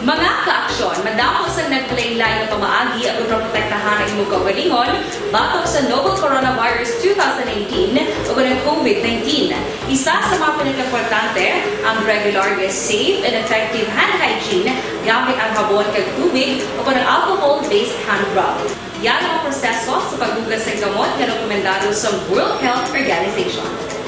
Mga kaaksyon, madamo sang naglain-lain nga pamaagi agud maprotektahan ang imo kaugalingon batok sa novel coronavirus two thousand nineteen ug ang COVID nineteen. Isa sa mga pinakaimportante ang regular nga safe and effective hand hygiene gamit ang habon kag tubig ug ang alcohol-based hand rub. Yan ang mga proseso sa paghugas sang kamot nga rekomendado sa World Health Organization.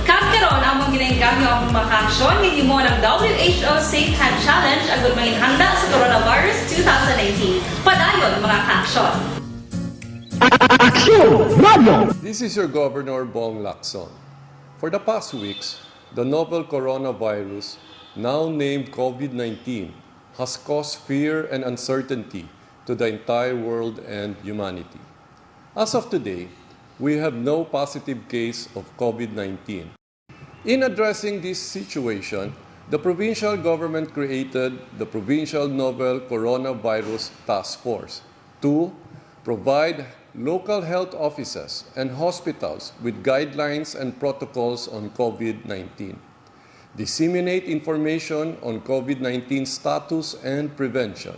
Kag karon, among ginainggam ang mga kaaksyon nga himo ng W H O Safe Hand Challenge agud manginhanda sa coronavirus two thousand nineteen. Padayon, mga kaaksyon. Aksyon Radio! This is your Governor Bong Lacson. For the past weeks, the novel coronavirus, now named COVID nineteen, has caused fear and uncertainty to the entire world and humanity. As of today, we have no positive case of COVID nineteen. In addressing this situation, the provincial government created the Provincial Novel Coronavirus Task Force to provide local health offices and hospitals with guidelines and protocols on COVID nineteen, disseminate information on COVID nineteen status and prevention,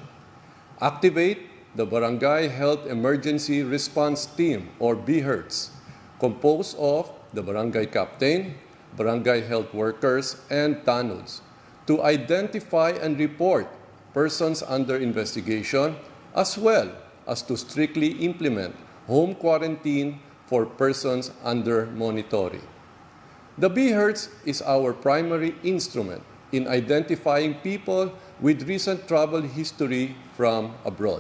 activate the Barangay Health Emergency Response Team, or BHERTs, composed of the barangay captain, barangay health workers, and tanods to identify and report persons under investigation, as well as to strictly implement home quarantine for persons under monitoring. The BHERTs is our primary instrument in identifying people with recent travel history from abroad.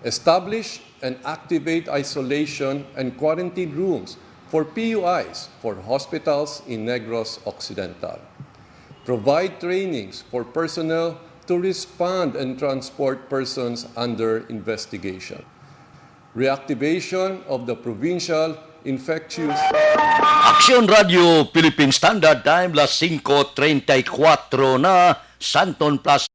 Establish and activate isolation and quarantine rooms for P U Is for hospitals in Negros Occidental. Provide trainings for personnel to respond and transport persons under investigation. Reactivation of the Provincial Infectious Aksyon Radio Philippine Standard Time, las singko treinta y cuatro na, Santon Plus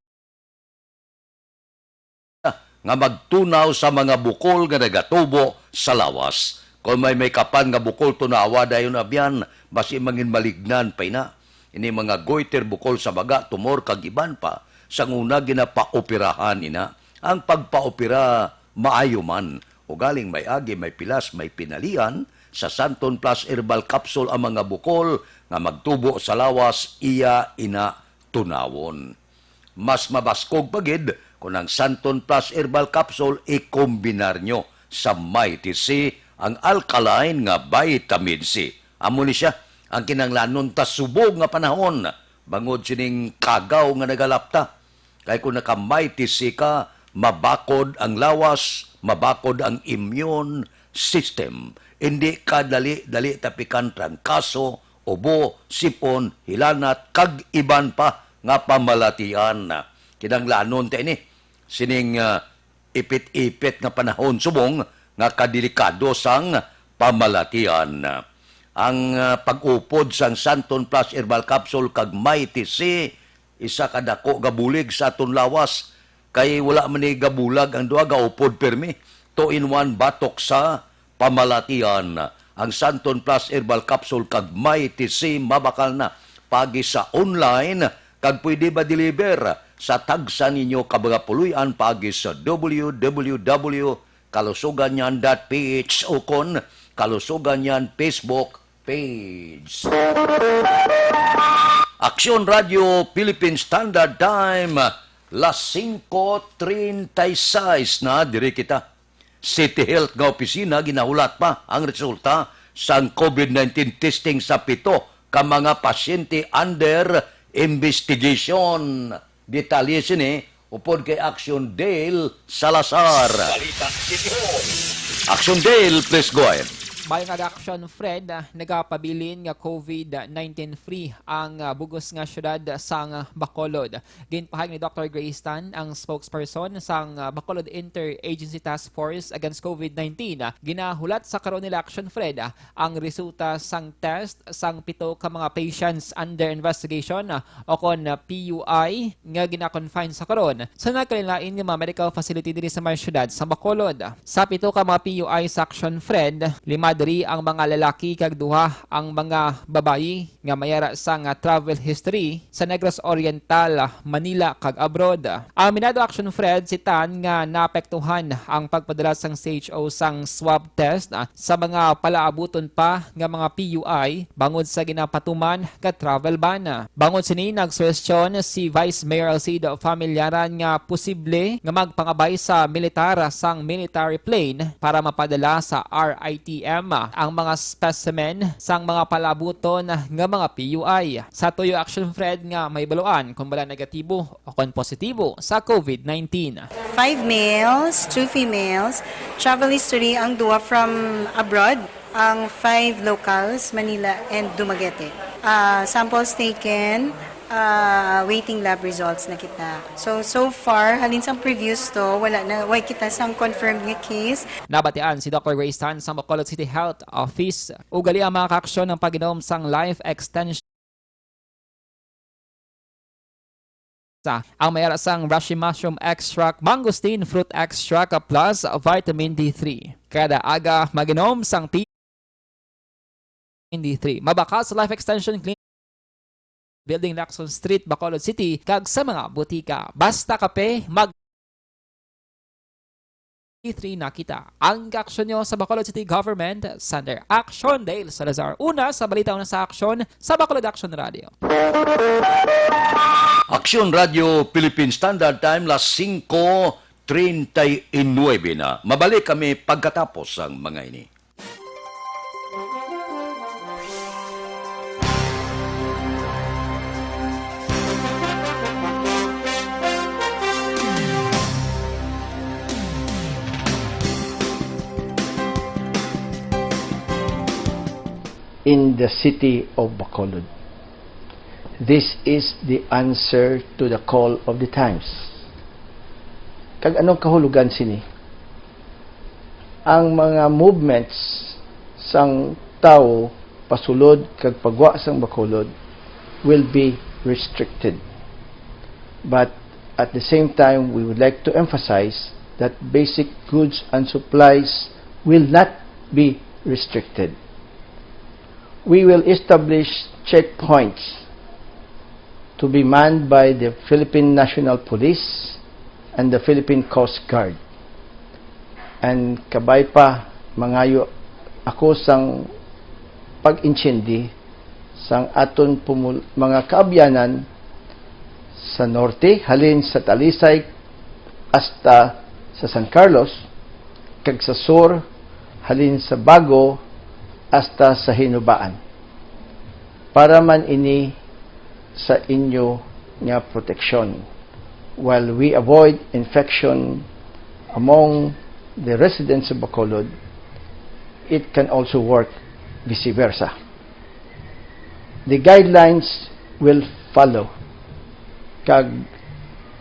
nga magtunaw sa mga bukol nga nagatubo sa lawas. Kon may, may kapan nga bukol tunawa dayon abyan, basi mangin malignan pa ina. Ini mga goiter, bukol sa baga, tumor, kag iban pa, sang una ginapaoperahan ina. Ang pagpaopera maayo man, ugaling may agi, may pilas, may pinalian, sa Santon Plus Herbal Capsule ang mga bukol nga magtubo sa lawas, iya ina tunawon. Mas mabaskog pa gid kon ang Santon Plus Herbal Capsule ikombinar nyo sa Mighty C, ang alkaline nga vitamin C. Amo ni sia ang kinahanglanon ta subong nga panahon, bangod sining kagaw nga nagalapta. Kay kung naka-Mighty C ka, mabakod ang lawas, mabakod ang immune system. Indi ka dali-dali tapikan trangkaso, ubo, sipon, hilanat, kag iban pa nga pamalatian. Kinahanglanon ta ini sining, ah, ipit-ipit nga panahon subong nga kadelikado sang pamalatian. Ang, ah, pag-upod sang Santon Plus Herbal Capsule kag Mighty C, isa ka dako nga bulig sa aton lawas, kay wala man ni gabulag ang duha, gaupod pirmi. two-in-one batok sa pamalatian. Ang Santon Plus Herbal Capsule kag Mighty C mabakal na paagi sa online kag pwede ma-deliver sa tagsa ninyo ka mga puloy-an paagi sa w w w kalusuganyan dot p h ukon Kalusuganyan Facebook page. Aksyon Radio Philippine Standard Time, las singko treinta y seis na, diri kita. City Health nga opisina ginahulat pa ang resulta sang covid nineteen testing sa pito ka mga pasyente under investigation. Detalye sini upod kay Action Dale Salazar. Balita City Hall. Action Dale, please go ahead. Maayong aga, Action Fred. Nagapabilin nga covid nineteen free ang, ah, bugos nga syudad sang Bacolod. Ginpahayag ni Doctor Grace Tan, ang spokesperson sang, ah, Bacolod Interagency Task Force Against covid nineteen. Ginahulat sa karon nila, Action Fred, ang resulta sang test sang pito ka mga patients under investigation, ah, o kon, ah, P U I, nga gina-confine sa karon sa nagkalain-lain nga mga medical facility diri sa may syudad sa Bacolod. Sa pito ka mga P U I sa Action Fred, lima diri ang mga lalaki kag duha ang mga babayi nga may ara sang, ah, travel history sa Negros Oriental, Manila, kag abroad. Aminado, Action Fred, si Tan nga naapektuhan ang pagpadala sang C H O sang swab test, ah, sa mga palaabuton pa nga mga P U I bangod sa ginapatuman nga travel ban. Bangod sini, nagsuhestyon si Vice Mayor Alcido Familiaran nga posible nga magpangabay sa militar sang military plane para mapadala sa R I T M ang mga specimen sang mga palaabuton nga mga P U I. Sa tuyo, Action Fred, nga mahibaluan kon bala negatibo o kon positibo sa covid nineteen. Five males, two females, travel history ang duha from abroad, ang five locals, Manila and Dumaguete. Ah, samples taken, ah, waiting lab results na kita. So, so far, halin sang previous to, wala na, way kita sang confirmed nga case. Nabatian si Doctor Grace Tan sa Bacolod City Health Office. Ugali ang mga kaaksyon ang pag-inom sang life extension. Ang may ara sang rashi mushroom extract, mangosteen fruit extract, plus vitamin D three. Kada aga, mag-inom sang vitamin D three. Mabakal sa Life Extension Clinic Building, Lacson Street, Bacolod City, kag sa mga butika. Basta kape, mag D three na kita. Ang kaaksyon nyo sa Bacolod City Government Center. Action Dale Salazar. Una sa balita, una sa aksyon sa Bacolod Action Radio. Action Radio Philippine Standard Time, las singko treinta y nuebe na. Mabalik kami pagkatapos sang mga ini. In the city of Bacolod. This is the answer to the call of the times. Kag anong kahulugan sini? Ang mga movements sang tawo pasulod kag pagwa sang Bacolod will be restricted. But at the same time, we would like to emphasize that basic goods and supplies will not be restricted. We will establish checkpoints to be manned by the Philippine National Police and the Philippine Coast Guard. And kabay pa, mangayo ako sang pag-intiendi sang aton pumul-, mga kaabyanan sa norte, halin sa Talisay hasta sa San Carlos, kag sa sur, halin sa Bago hasta sa Hinubaan. Para man ini sa inyo nga proteksyon, while we avoid infection among the residents of Bacolod, it can also work vice versa. The guidelines will follow, kag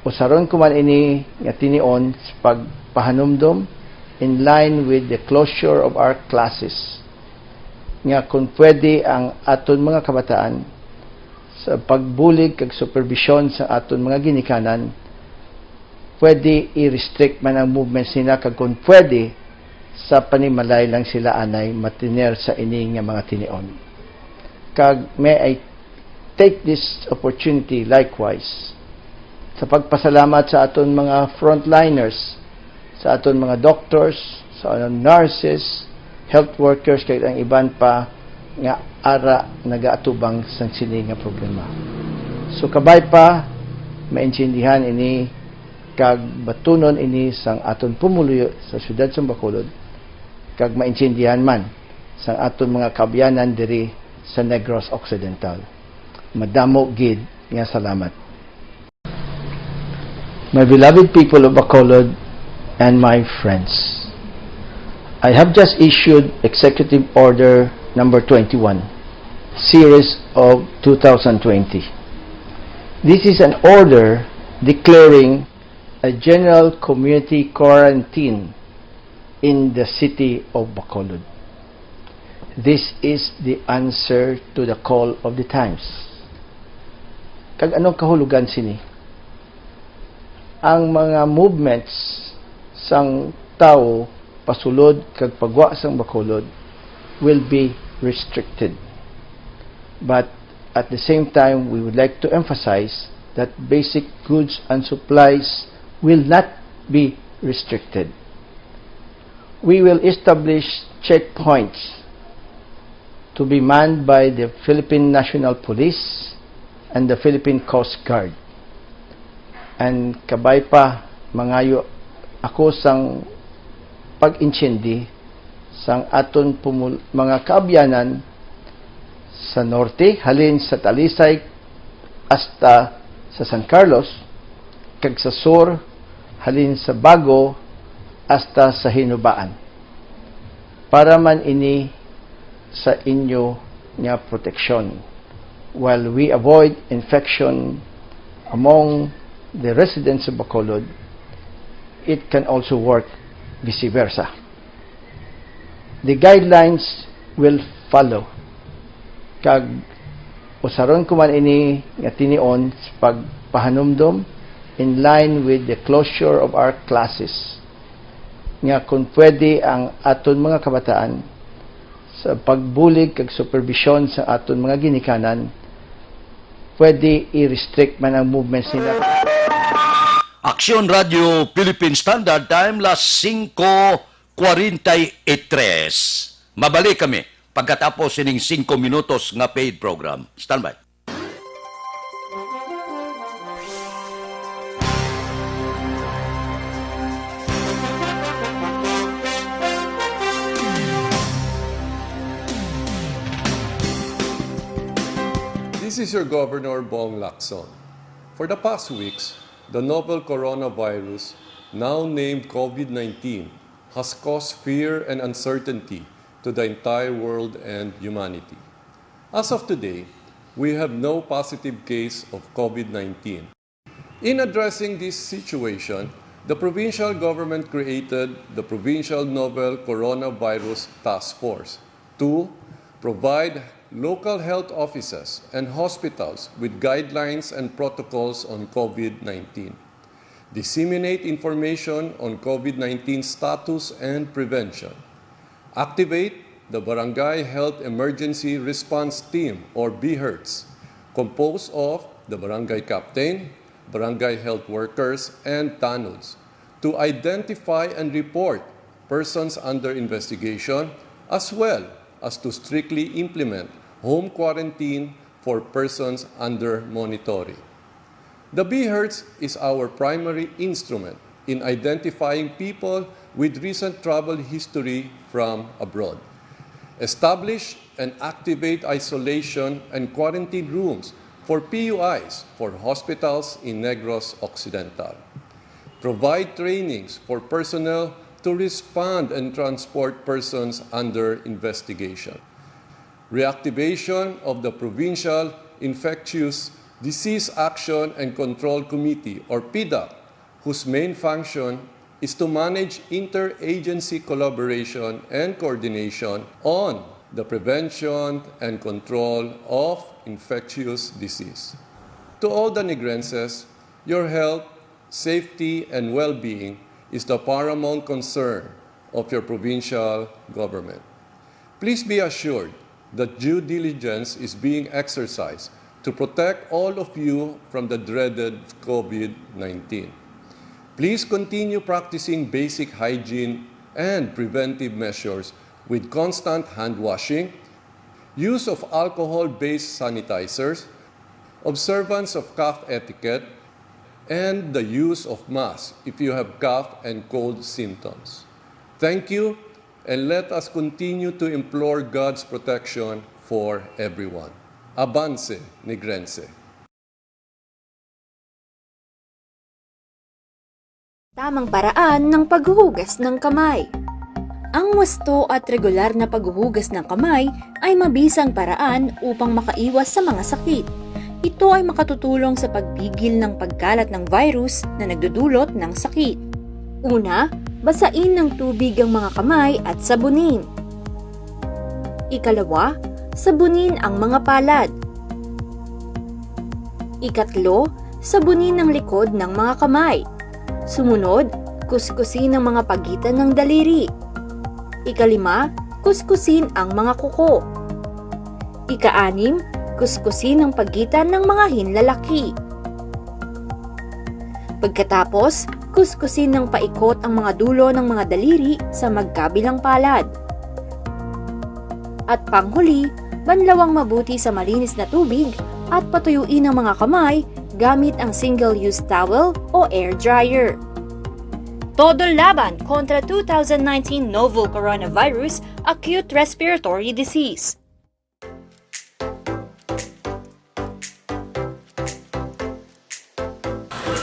usaron ko man ini nga tinion sa pagpahanumdom in line with the closure of our classes, nga kung pwede ang aton mga kabataan sa pagbulig kag superbisyon sa aton mga ginikanan, pwede i-restrict man ang movements nila, kag kung pwede, sa panimalay lang sila anay matiner sa ini nga mga tinion. Kag may I take this opportunity likewise sa pagpasalamat sa aton mga frontliners, sa aton mga doctors, sa aton nurses, health workers, kag ang iban pa nga ara nagaatubang sang sini nga problema. So, kabay pa, maintindihan ini kag batunon ini sang aton pumuluyo sa siyudad sang Bacolod, kag maintindihan man sang aton mga kaabyanan diri sa Negros Occidental. Madamo gid nga salamat. My beloved people of Bacolod and my friends, I have just issued Executive Order number twenty-one, series of two thousand twenty. This is an order declaring a general community quarantine in the city of Bacolod. This is the answer to the call of the times. Kag anong kahulugan sini? Ang mga movements sang tawo pasulod kag pagwa sang Bacolod will be restricted. But at the same time, we would like to emphasize that basic goods and supplies will not be restricted. We will establish checkpoints to be manned by the Philippine National Police and the Philippine Coast Guard. And kabay pa, mangayo ako sang pag-intindi sang aton pumul-, mga kaabyanan sa norte, halin sa Talisay hasta sa San Carlos, kag sa sur, halin sa Bago hasta sa Hinubaan. Para man ini sa inyo nga proteksyon, while we avoid infection among the residents of Bacolod, it can also work vice versa. The guidelines will follow, kag usaron ko man ini nga tinion sa pagpahanumdom in line with the closure of our classes, nga kung pwede ang aton mga kabataan sa pagbulig kag superbisyon sa aton mga ginikanan, pwede i-restrict man ang movements nila. Aksyon Radio Philippine Standard Time, las singko kwarenta y tres. Mabalik kami pagkatapos sining singko minutos nga paid program. Standby. This is your Governor Bong Lacson. For the past weeks, the novel coronavirus, now named COVID nineteen, has caused fear and uncertainty to the entire world and humanity. As of today, we have no positive case of COVID nineteen. In addressing this situation, the provincial government created the Provincial Novel Coronavirus Task Force to provide local health offices and hospitals with guidelines and protocols on COVID nineteen, disseminate information on COVID nineteen status and prevention, activate the Barangay Health Emergency Response Team or BHERTs, composed of the barangay captain, barangay health workers, and tanods, to identify and report persons under investigation, as well as to strictly implement home quarantine for persons under monitoring. The BHERTs is our primary instrument in identifying people with recent travel history from abroad. Establish and activate isolation and quarantine rooms for PUIs for hospitals in Negros Occidental. Provide trainings for personnel to respond and transport persons under investigation. Reactivation of the Provincial Infectious Disease Action and Control Committee, or PDAC, whose main function is to manage interagency collaboration and coordination on the prevention and control of infectious disease. To all the Negrenses, your health, safety, and well-being is the paramount concern of your provincial government. Please be assured that due diligence is being exercised to protect all of you from the dreaded COVID nineteen. Please continue practicing basic hygiene and preventive measures with constant hand washing, use of alcohol-based sanitizers, observance of cough etiquette, and the use of masks if you have cough and cold symptoms. Thank you, and let us continue to implore God's protection for everyone. Avance, Negrense. Tamang paraan ng paghuhugas ng kamay. Ang wasto at regular na paghuhugas ng kamay ay mabisang paraan upang makaiwas sa mga sakit. Ito ay makatutulong sa pagpigil ng pagkalat ng virus na nagdudulot ng sakit. Una, basain ng tubig ang mga kamay at sabunin. Ikalawa, sabunin ang mga palad. Ikatlo, sabunin ang likod ng mga kamay. Sumunod, kuskusin ang mga pagitan ng daliri. Ikalima, kuskusin ang mga kuko. Ikaanim, kuskusin ang pagitan ng mga hinlalaki. Pagkatapos, kuskusin ng paikot ang mga dulo ng mga daliri sa magkabilang palad. At panghuli, banlawang mabuti sa malinis na tubig at patuyuin ang mga kamay gamit ang single-use towel o air dryer. Todo laban kontra two thousand nineteen novel coronavirus acute respiratory disease.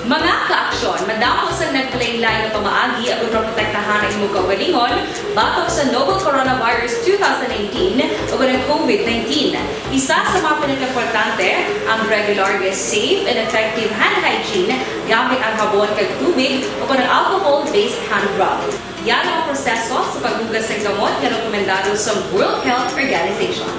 Mga ka-aksyon, madamo sang naglain-lain nga pamaagi agud maprotektahan ang imo kaugalingon batok sa novel coronavirus two thousand nineteen ug ang COVID nineteen. Isa sa mga pinakaimportante ang regular nga safe and effective hand hygiene gamit ang habon kag tubig o kon ang alcohol-based hand rub. Yara ang proseso sa paghugas sang gamot nga rekomendado sang World Health Organization.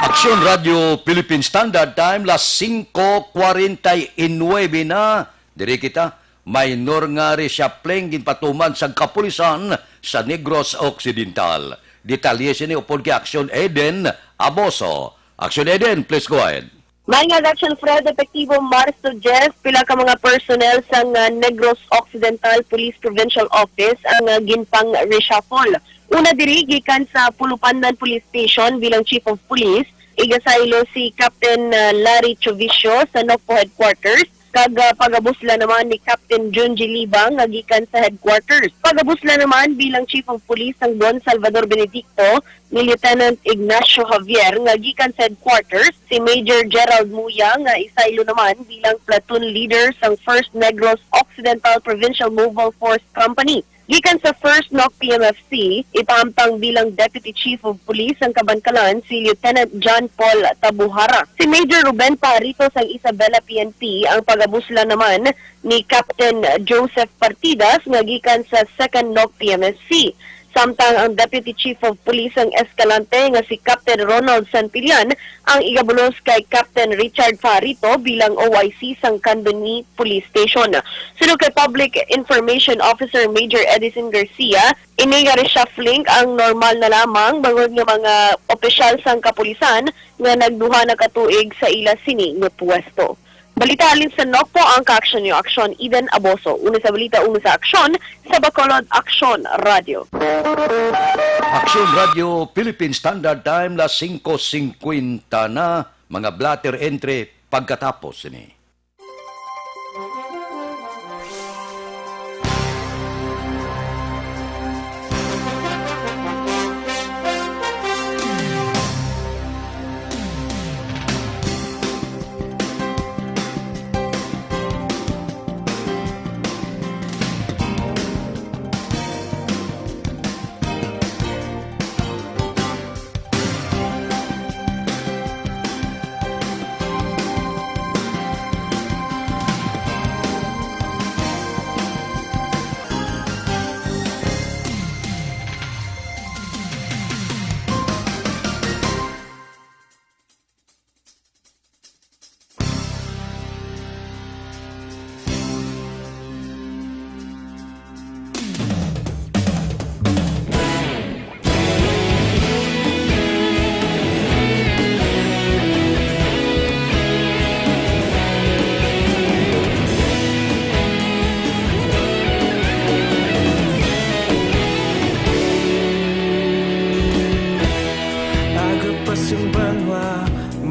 Aksyon Radio Philippine Standard Time, las singko kwarenta y nuebe na. Diri kita, minor nga reshuffling ginpatuman sang kapulisan sa Negros Occidental. Detalye sini upod kay Aksyon Eden Aboso. Aksyon Eden, please go ahead. May nga Action Fred Epektibo Marso diyes, pila ka mga personnel sang ah, Negros Occidental Police Provincial Office ang ah, ginpang-reshuffle. Una diri, gikan sa Pulupandan Police Station bilang Chief of Police, igasaylo si Captain ah, Larry Chuvicio sa Nocpo Headquarters, kag ah, pagabusla naman ni Captain Junji Libang nga gikan sa Headquarters. Pagabusla naman bilang Chief of Police sang Don Salvador Benedicto ni Lieutenant Ignacio Javier nga gikan sa headquarters, si Major Gerald Muya nga isaylo naman bilang platoon leader sang First Negros Occidental Provincial Mobile Force Company. Gikan sa First Noc P M F C, ipahamtang bilang Deputy Chief of Police sang Kabankalan si Lieutenant John Paul Tabuhara. Si Major Ruben Pajarito sang Isabela P N P ang pagabusla naman ni Captain Joseph Partidas nga gikan sa Second Noc P M F C. Samtang ang Deputy Chief of Police sang Escalante nga si Captain Ronald Santillan ang igabulos kay Captain Richard Farito bilang O I C sang Candoni Police Station. Suno kay Public Information Officer Major Edison Garcia, ini nga reshuffling ang normal na lamang bangod nga mga opisyal sang kapulisan nga nagduha na ka tuig sa ila sini nga puwesto. Balita halin sa Nocpo, ang kaaksyon niyo aksyon, Eden Aboso. Una sa balita, una sa aksyon, sa Bacolod Aksyon Radio. Aksyon Radio Philippine Standard Time, las singko singkwenta na, mga blotter entry pagkatapos sini.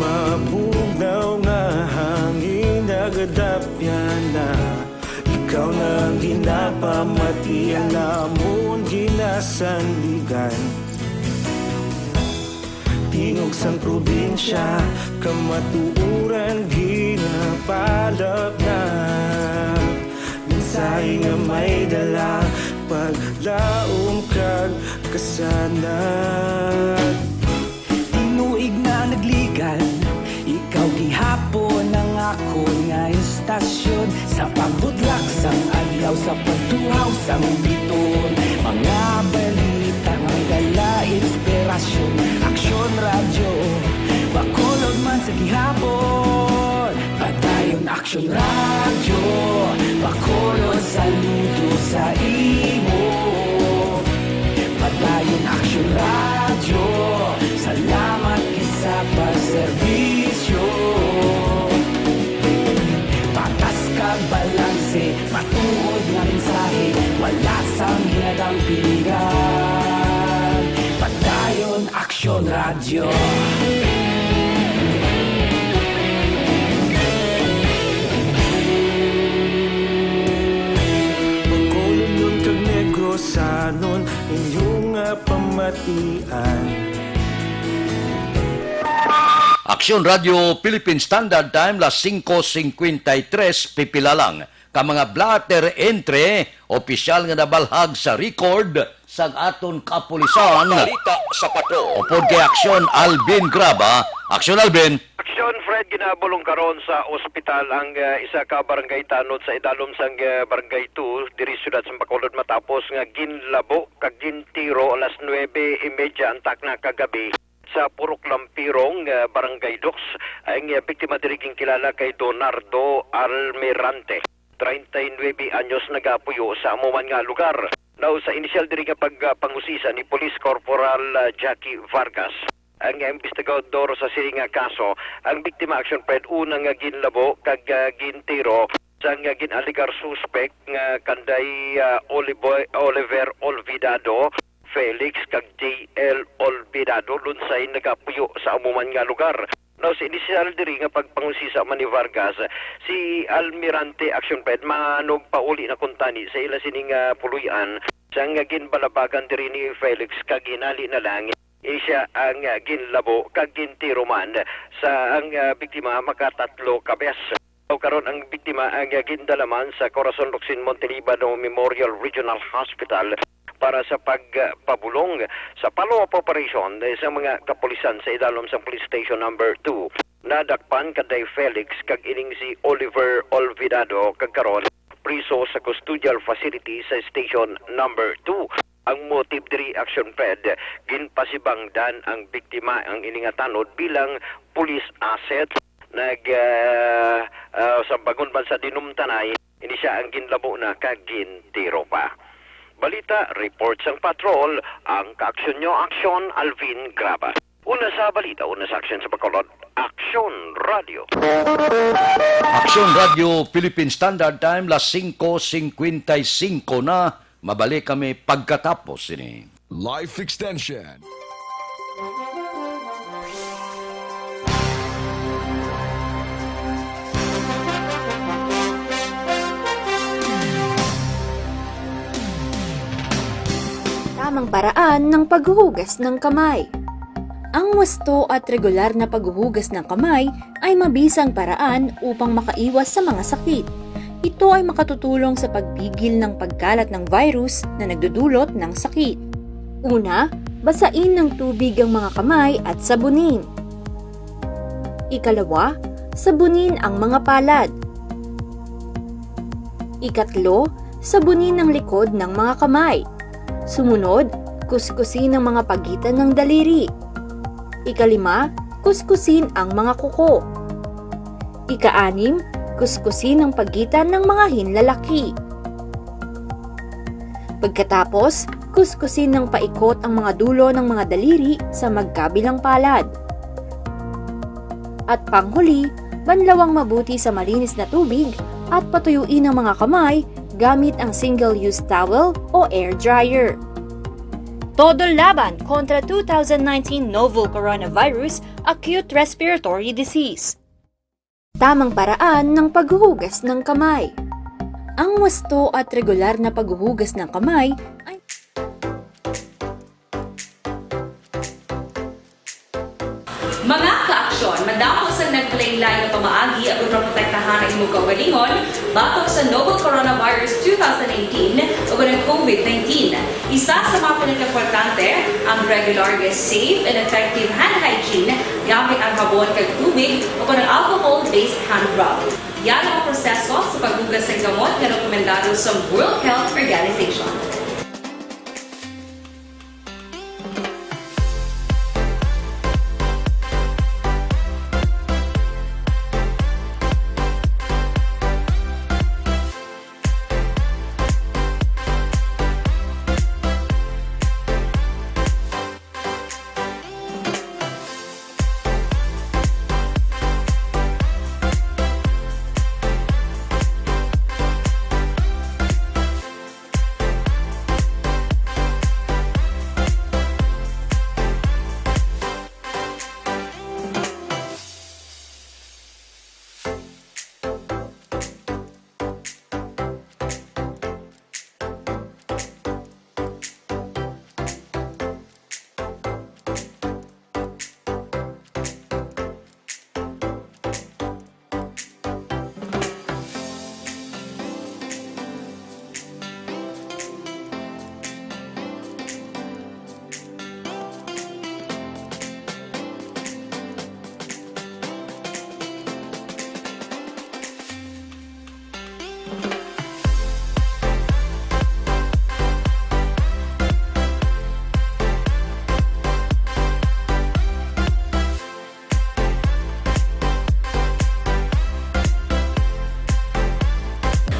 Mabugnaw nga hangin nagadapyan na. Ikaw na ang ginapamati, ang amon ginasandigan. Tingog sang probinsya, kamatuoran ginapalapnag. Mensahe nga may dala, paglaom kag kasanag. Tinuig na nagligan, ikaw gihapon ang akon nga istasyon. Sa pagbudlak sang adlaw, sa pagtuhaw sang biton, mga balita may dala inspirasyon. Aksyon Radyo, Bacolod man sa gihapon. Padayon Aksyon Radyo, Bacolod, saludo sa imo. Padayon Aksyon Radyo, salamat gid sa pagserbisyo. Patas kag balanse, matuod nga mensahe, wala sang ginadampigan. Padayon Aksyon Radyo. Bacolodnon kag Negrosanon, inyo nga pamatian. Aksyon Radyo Philippine Standard Time, las singko singkwenta y tres, pipila lang ka mga blotter entry, opisyal nga nabalhag sa record sang aton kapulisan. Balita sa Patrol. Upod kay Aksyon Alvin Graba. Aksyon Alvin. Aksyon Fred, ginabulong karon sa ospital ang, ah, isa ka barangay tanod sa idalom sang, ah, Barangay Two, diri siyudad sa Bacolod, matapos nga ginlabo kag gintiro alas nuebe y media ang takna kagabi sa Purok Lampirong, ah, Barangay Dux. Ang, ah, biktima diri ginkilala kay Donardo Almirante, treinta y nuebe anyos, nagapuyo sa amo man nga lugar. Now, sa inisyal diri nga pagpangusisa ni Police Corporal, ah, Jackie Vargas, ang investigador sa sini nga kaso, ang biktima, Aksyon Fred, una nga ginlabo kag, ah, gintiro sang, ah, gin-alegar suspek nga kanday, ah, Oliver, Oliver Olvidado, Felix kag J L Olvidado, lunsay nagapuyo sa amo man nga lugar. Now, sa inisyal diri nga pagpangusisa man ni Vargas, si Almirante, Aksyon Fred, manugpauli na kuntani sa ila sining, ah, puloy-an sang ginbalabagan diri ni Felix, kag hinali na lang, eh, siya ang, ah, ginlabo kag gintiro man sa ang, ah, biktima makatatlo ka beses. Karon ang biktima ang, ah, gindala man sa Corazon Locsin Montelibano Memorial Regional Hospital para sa pagpabulong sa follow-up operation, eh, sa mga kapulisan sa idalom sang Police Station Number Two. Nadakpan kanday Felix kag ining si Oliver Olvidado, kag karon priso sa custodial facility sa Station Number Two. Ang motive diri, Aksyon Fred, ginpasibangdan ang biktima, ang ini nga tanod, bilang police asset. Nag, ah, ah, sa bangon man sa dinumtanay, ini siya ang ginlabo na kag gintiro pa. Balita, report sang patrol, ang kaaksyon nyo, Aksyon Alvin Graba. Una sa balita, una sa aksyon sa Bacolod, Aksyon Radio. Aksyon Radio Philippine Standard Time, las singko singkwenta y singko na. Mabalik kami pagkatapos sini. Life Extension. Tamang paraan ng paghuhugas ng kamay. Ang wasto at regular na paghuhugas ng kamay ay mabisang paraan upang makaiwas sa mga sakit. Ito ay makatutulong sa pagpigil ng pagkalat ng virus na nagdudulot ng sakit. Una, basain ng tubig ang mga kamay at sabunin. Ikalawa, sabunin ang mga palad. Ikatlo, sabunin ang likod ng mga kamay. Sumunod, kuskusin ang mga pagitan ng daliri. Ikalima, kuskusin ang mga kuko. Ikaanim, kuskusin ang pagitan ng mga hinlalaki. Pagkatapos, kuskusin ang paikot ang mga dulo ng mga daliri sa magkabilang palad. At panghuli, banlawang mabuti sa malinis na tubig at patuyuin ang mga kamay gamit ang single-use towel o air dryer. Todo laban kontra two thousand nineteen novel coronavirus acute respiratory disease. Tamang paraan ng paghuhugas ng kamay. Ang wasto at regular na paghuhugas ng kamay ay Mga kaaksyon, madamo sang naglain-lain nga pamaagi aron maprotektahan ang imong kaugalingon batok sa novel coronavirus two thousand nineteen ug ang COVID nineteen. Isa sa mga pinakaimportante ang regular nga safe and effective hand hygiene gamit ang habon kag tubig o kon ang alcohol-based hand rub. Yan ang proseso sa paghugas sang kamot nga rekomendado sa World Health Organization.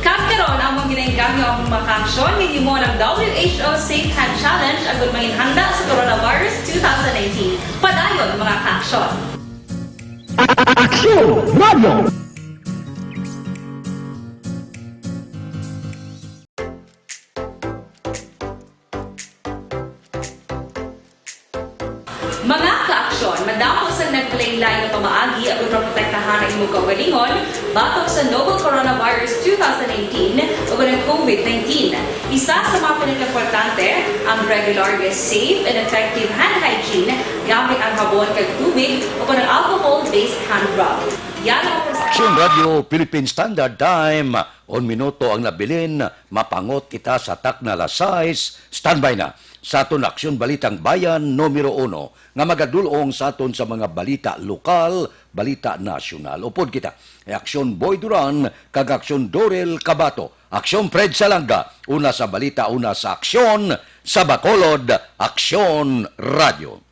Kag karon, among ginainggangyo ang mga kaaksyon, ninyo mo ang W H O Safe Hand Challenge agud manginhanda sa coronavirus two thousand nineteen. Padayon, mga kaaksyon. Aksyon Radio! Mga kaaksyon, madamo sang naglain-lain nga pamaagi aron maprotektahan ang imong kaugalingon batok sa novel coronavirus two thousand nineteen o ang COVID nineteen. Isa sa mga pinakaimportante ang regular nga safe and effective hand hygiene gamit ang habon kag tubig o kon ang alcohol-based hand rub. Yan ang Aksyon Radio Philippine Standard Time. Un minuto ang nabilin, mapangot kita sa takna alas sais. Standby na sa aton Aksyon Balitang Bayan numero uno nga magadul-ong sa aton sa mga balita lokal, balita nasyonal. Upod kita, Aksyon Boy Duran kag Aksyon Dorel Cabato. Aksyon Fred Salanga, una sa balita, una sa aksyon, sa Bacolod, Aksyon Radio.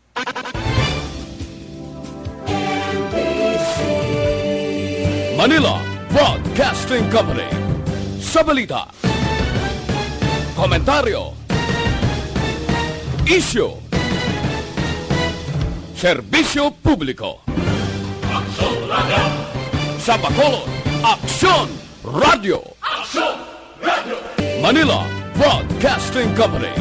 Manila Broadcasting Company. Sa balita, komentaryo, isyu, serbisyo publiko. Aksyon Radio. Sa Bacolod, Aksyon Radio. Aksyon Radio. Manila Broadcasting Company.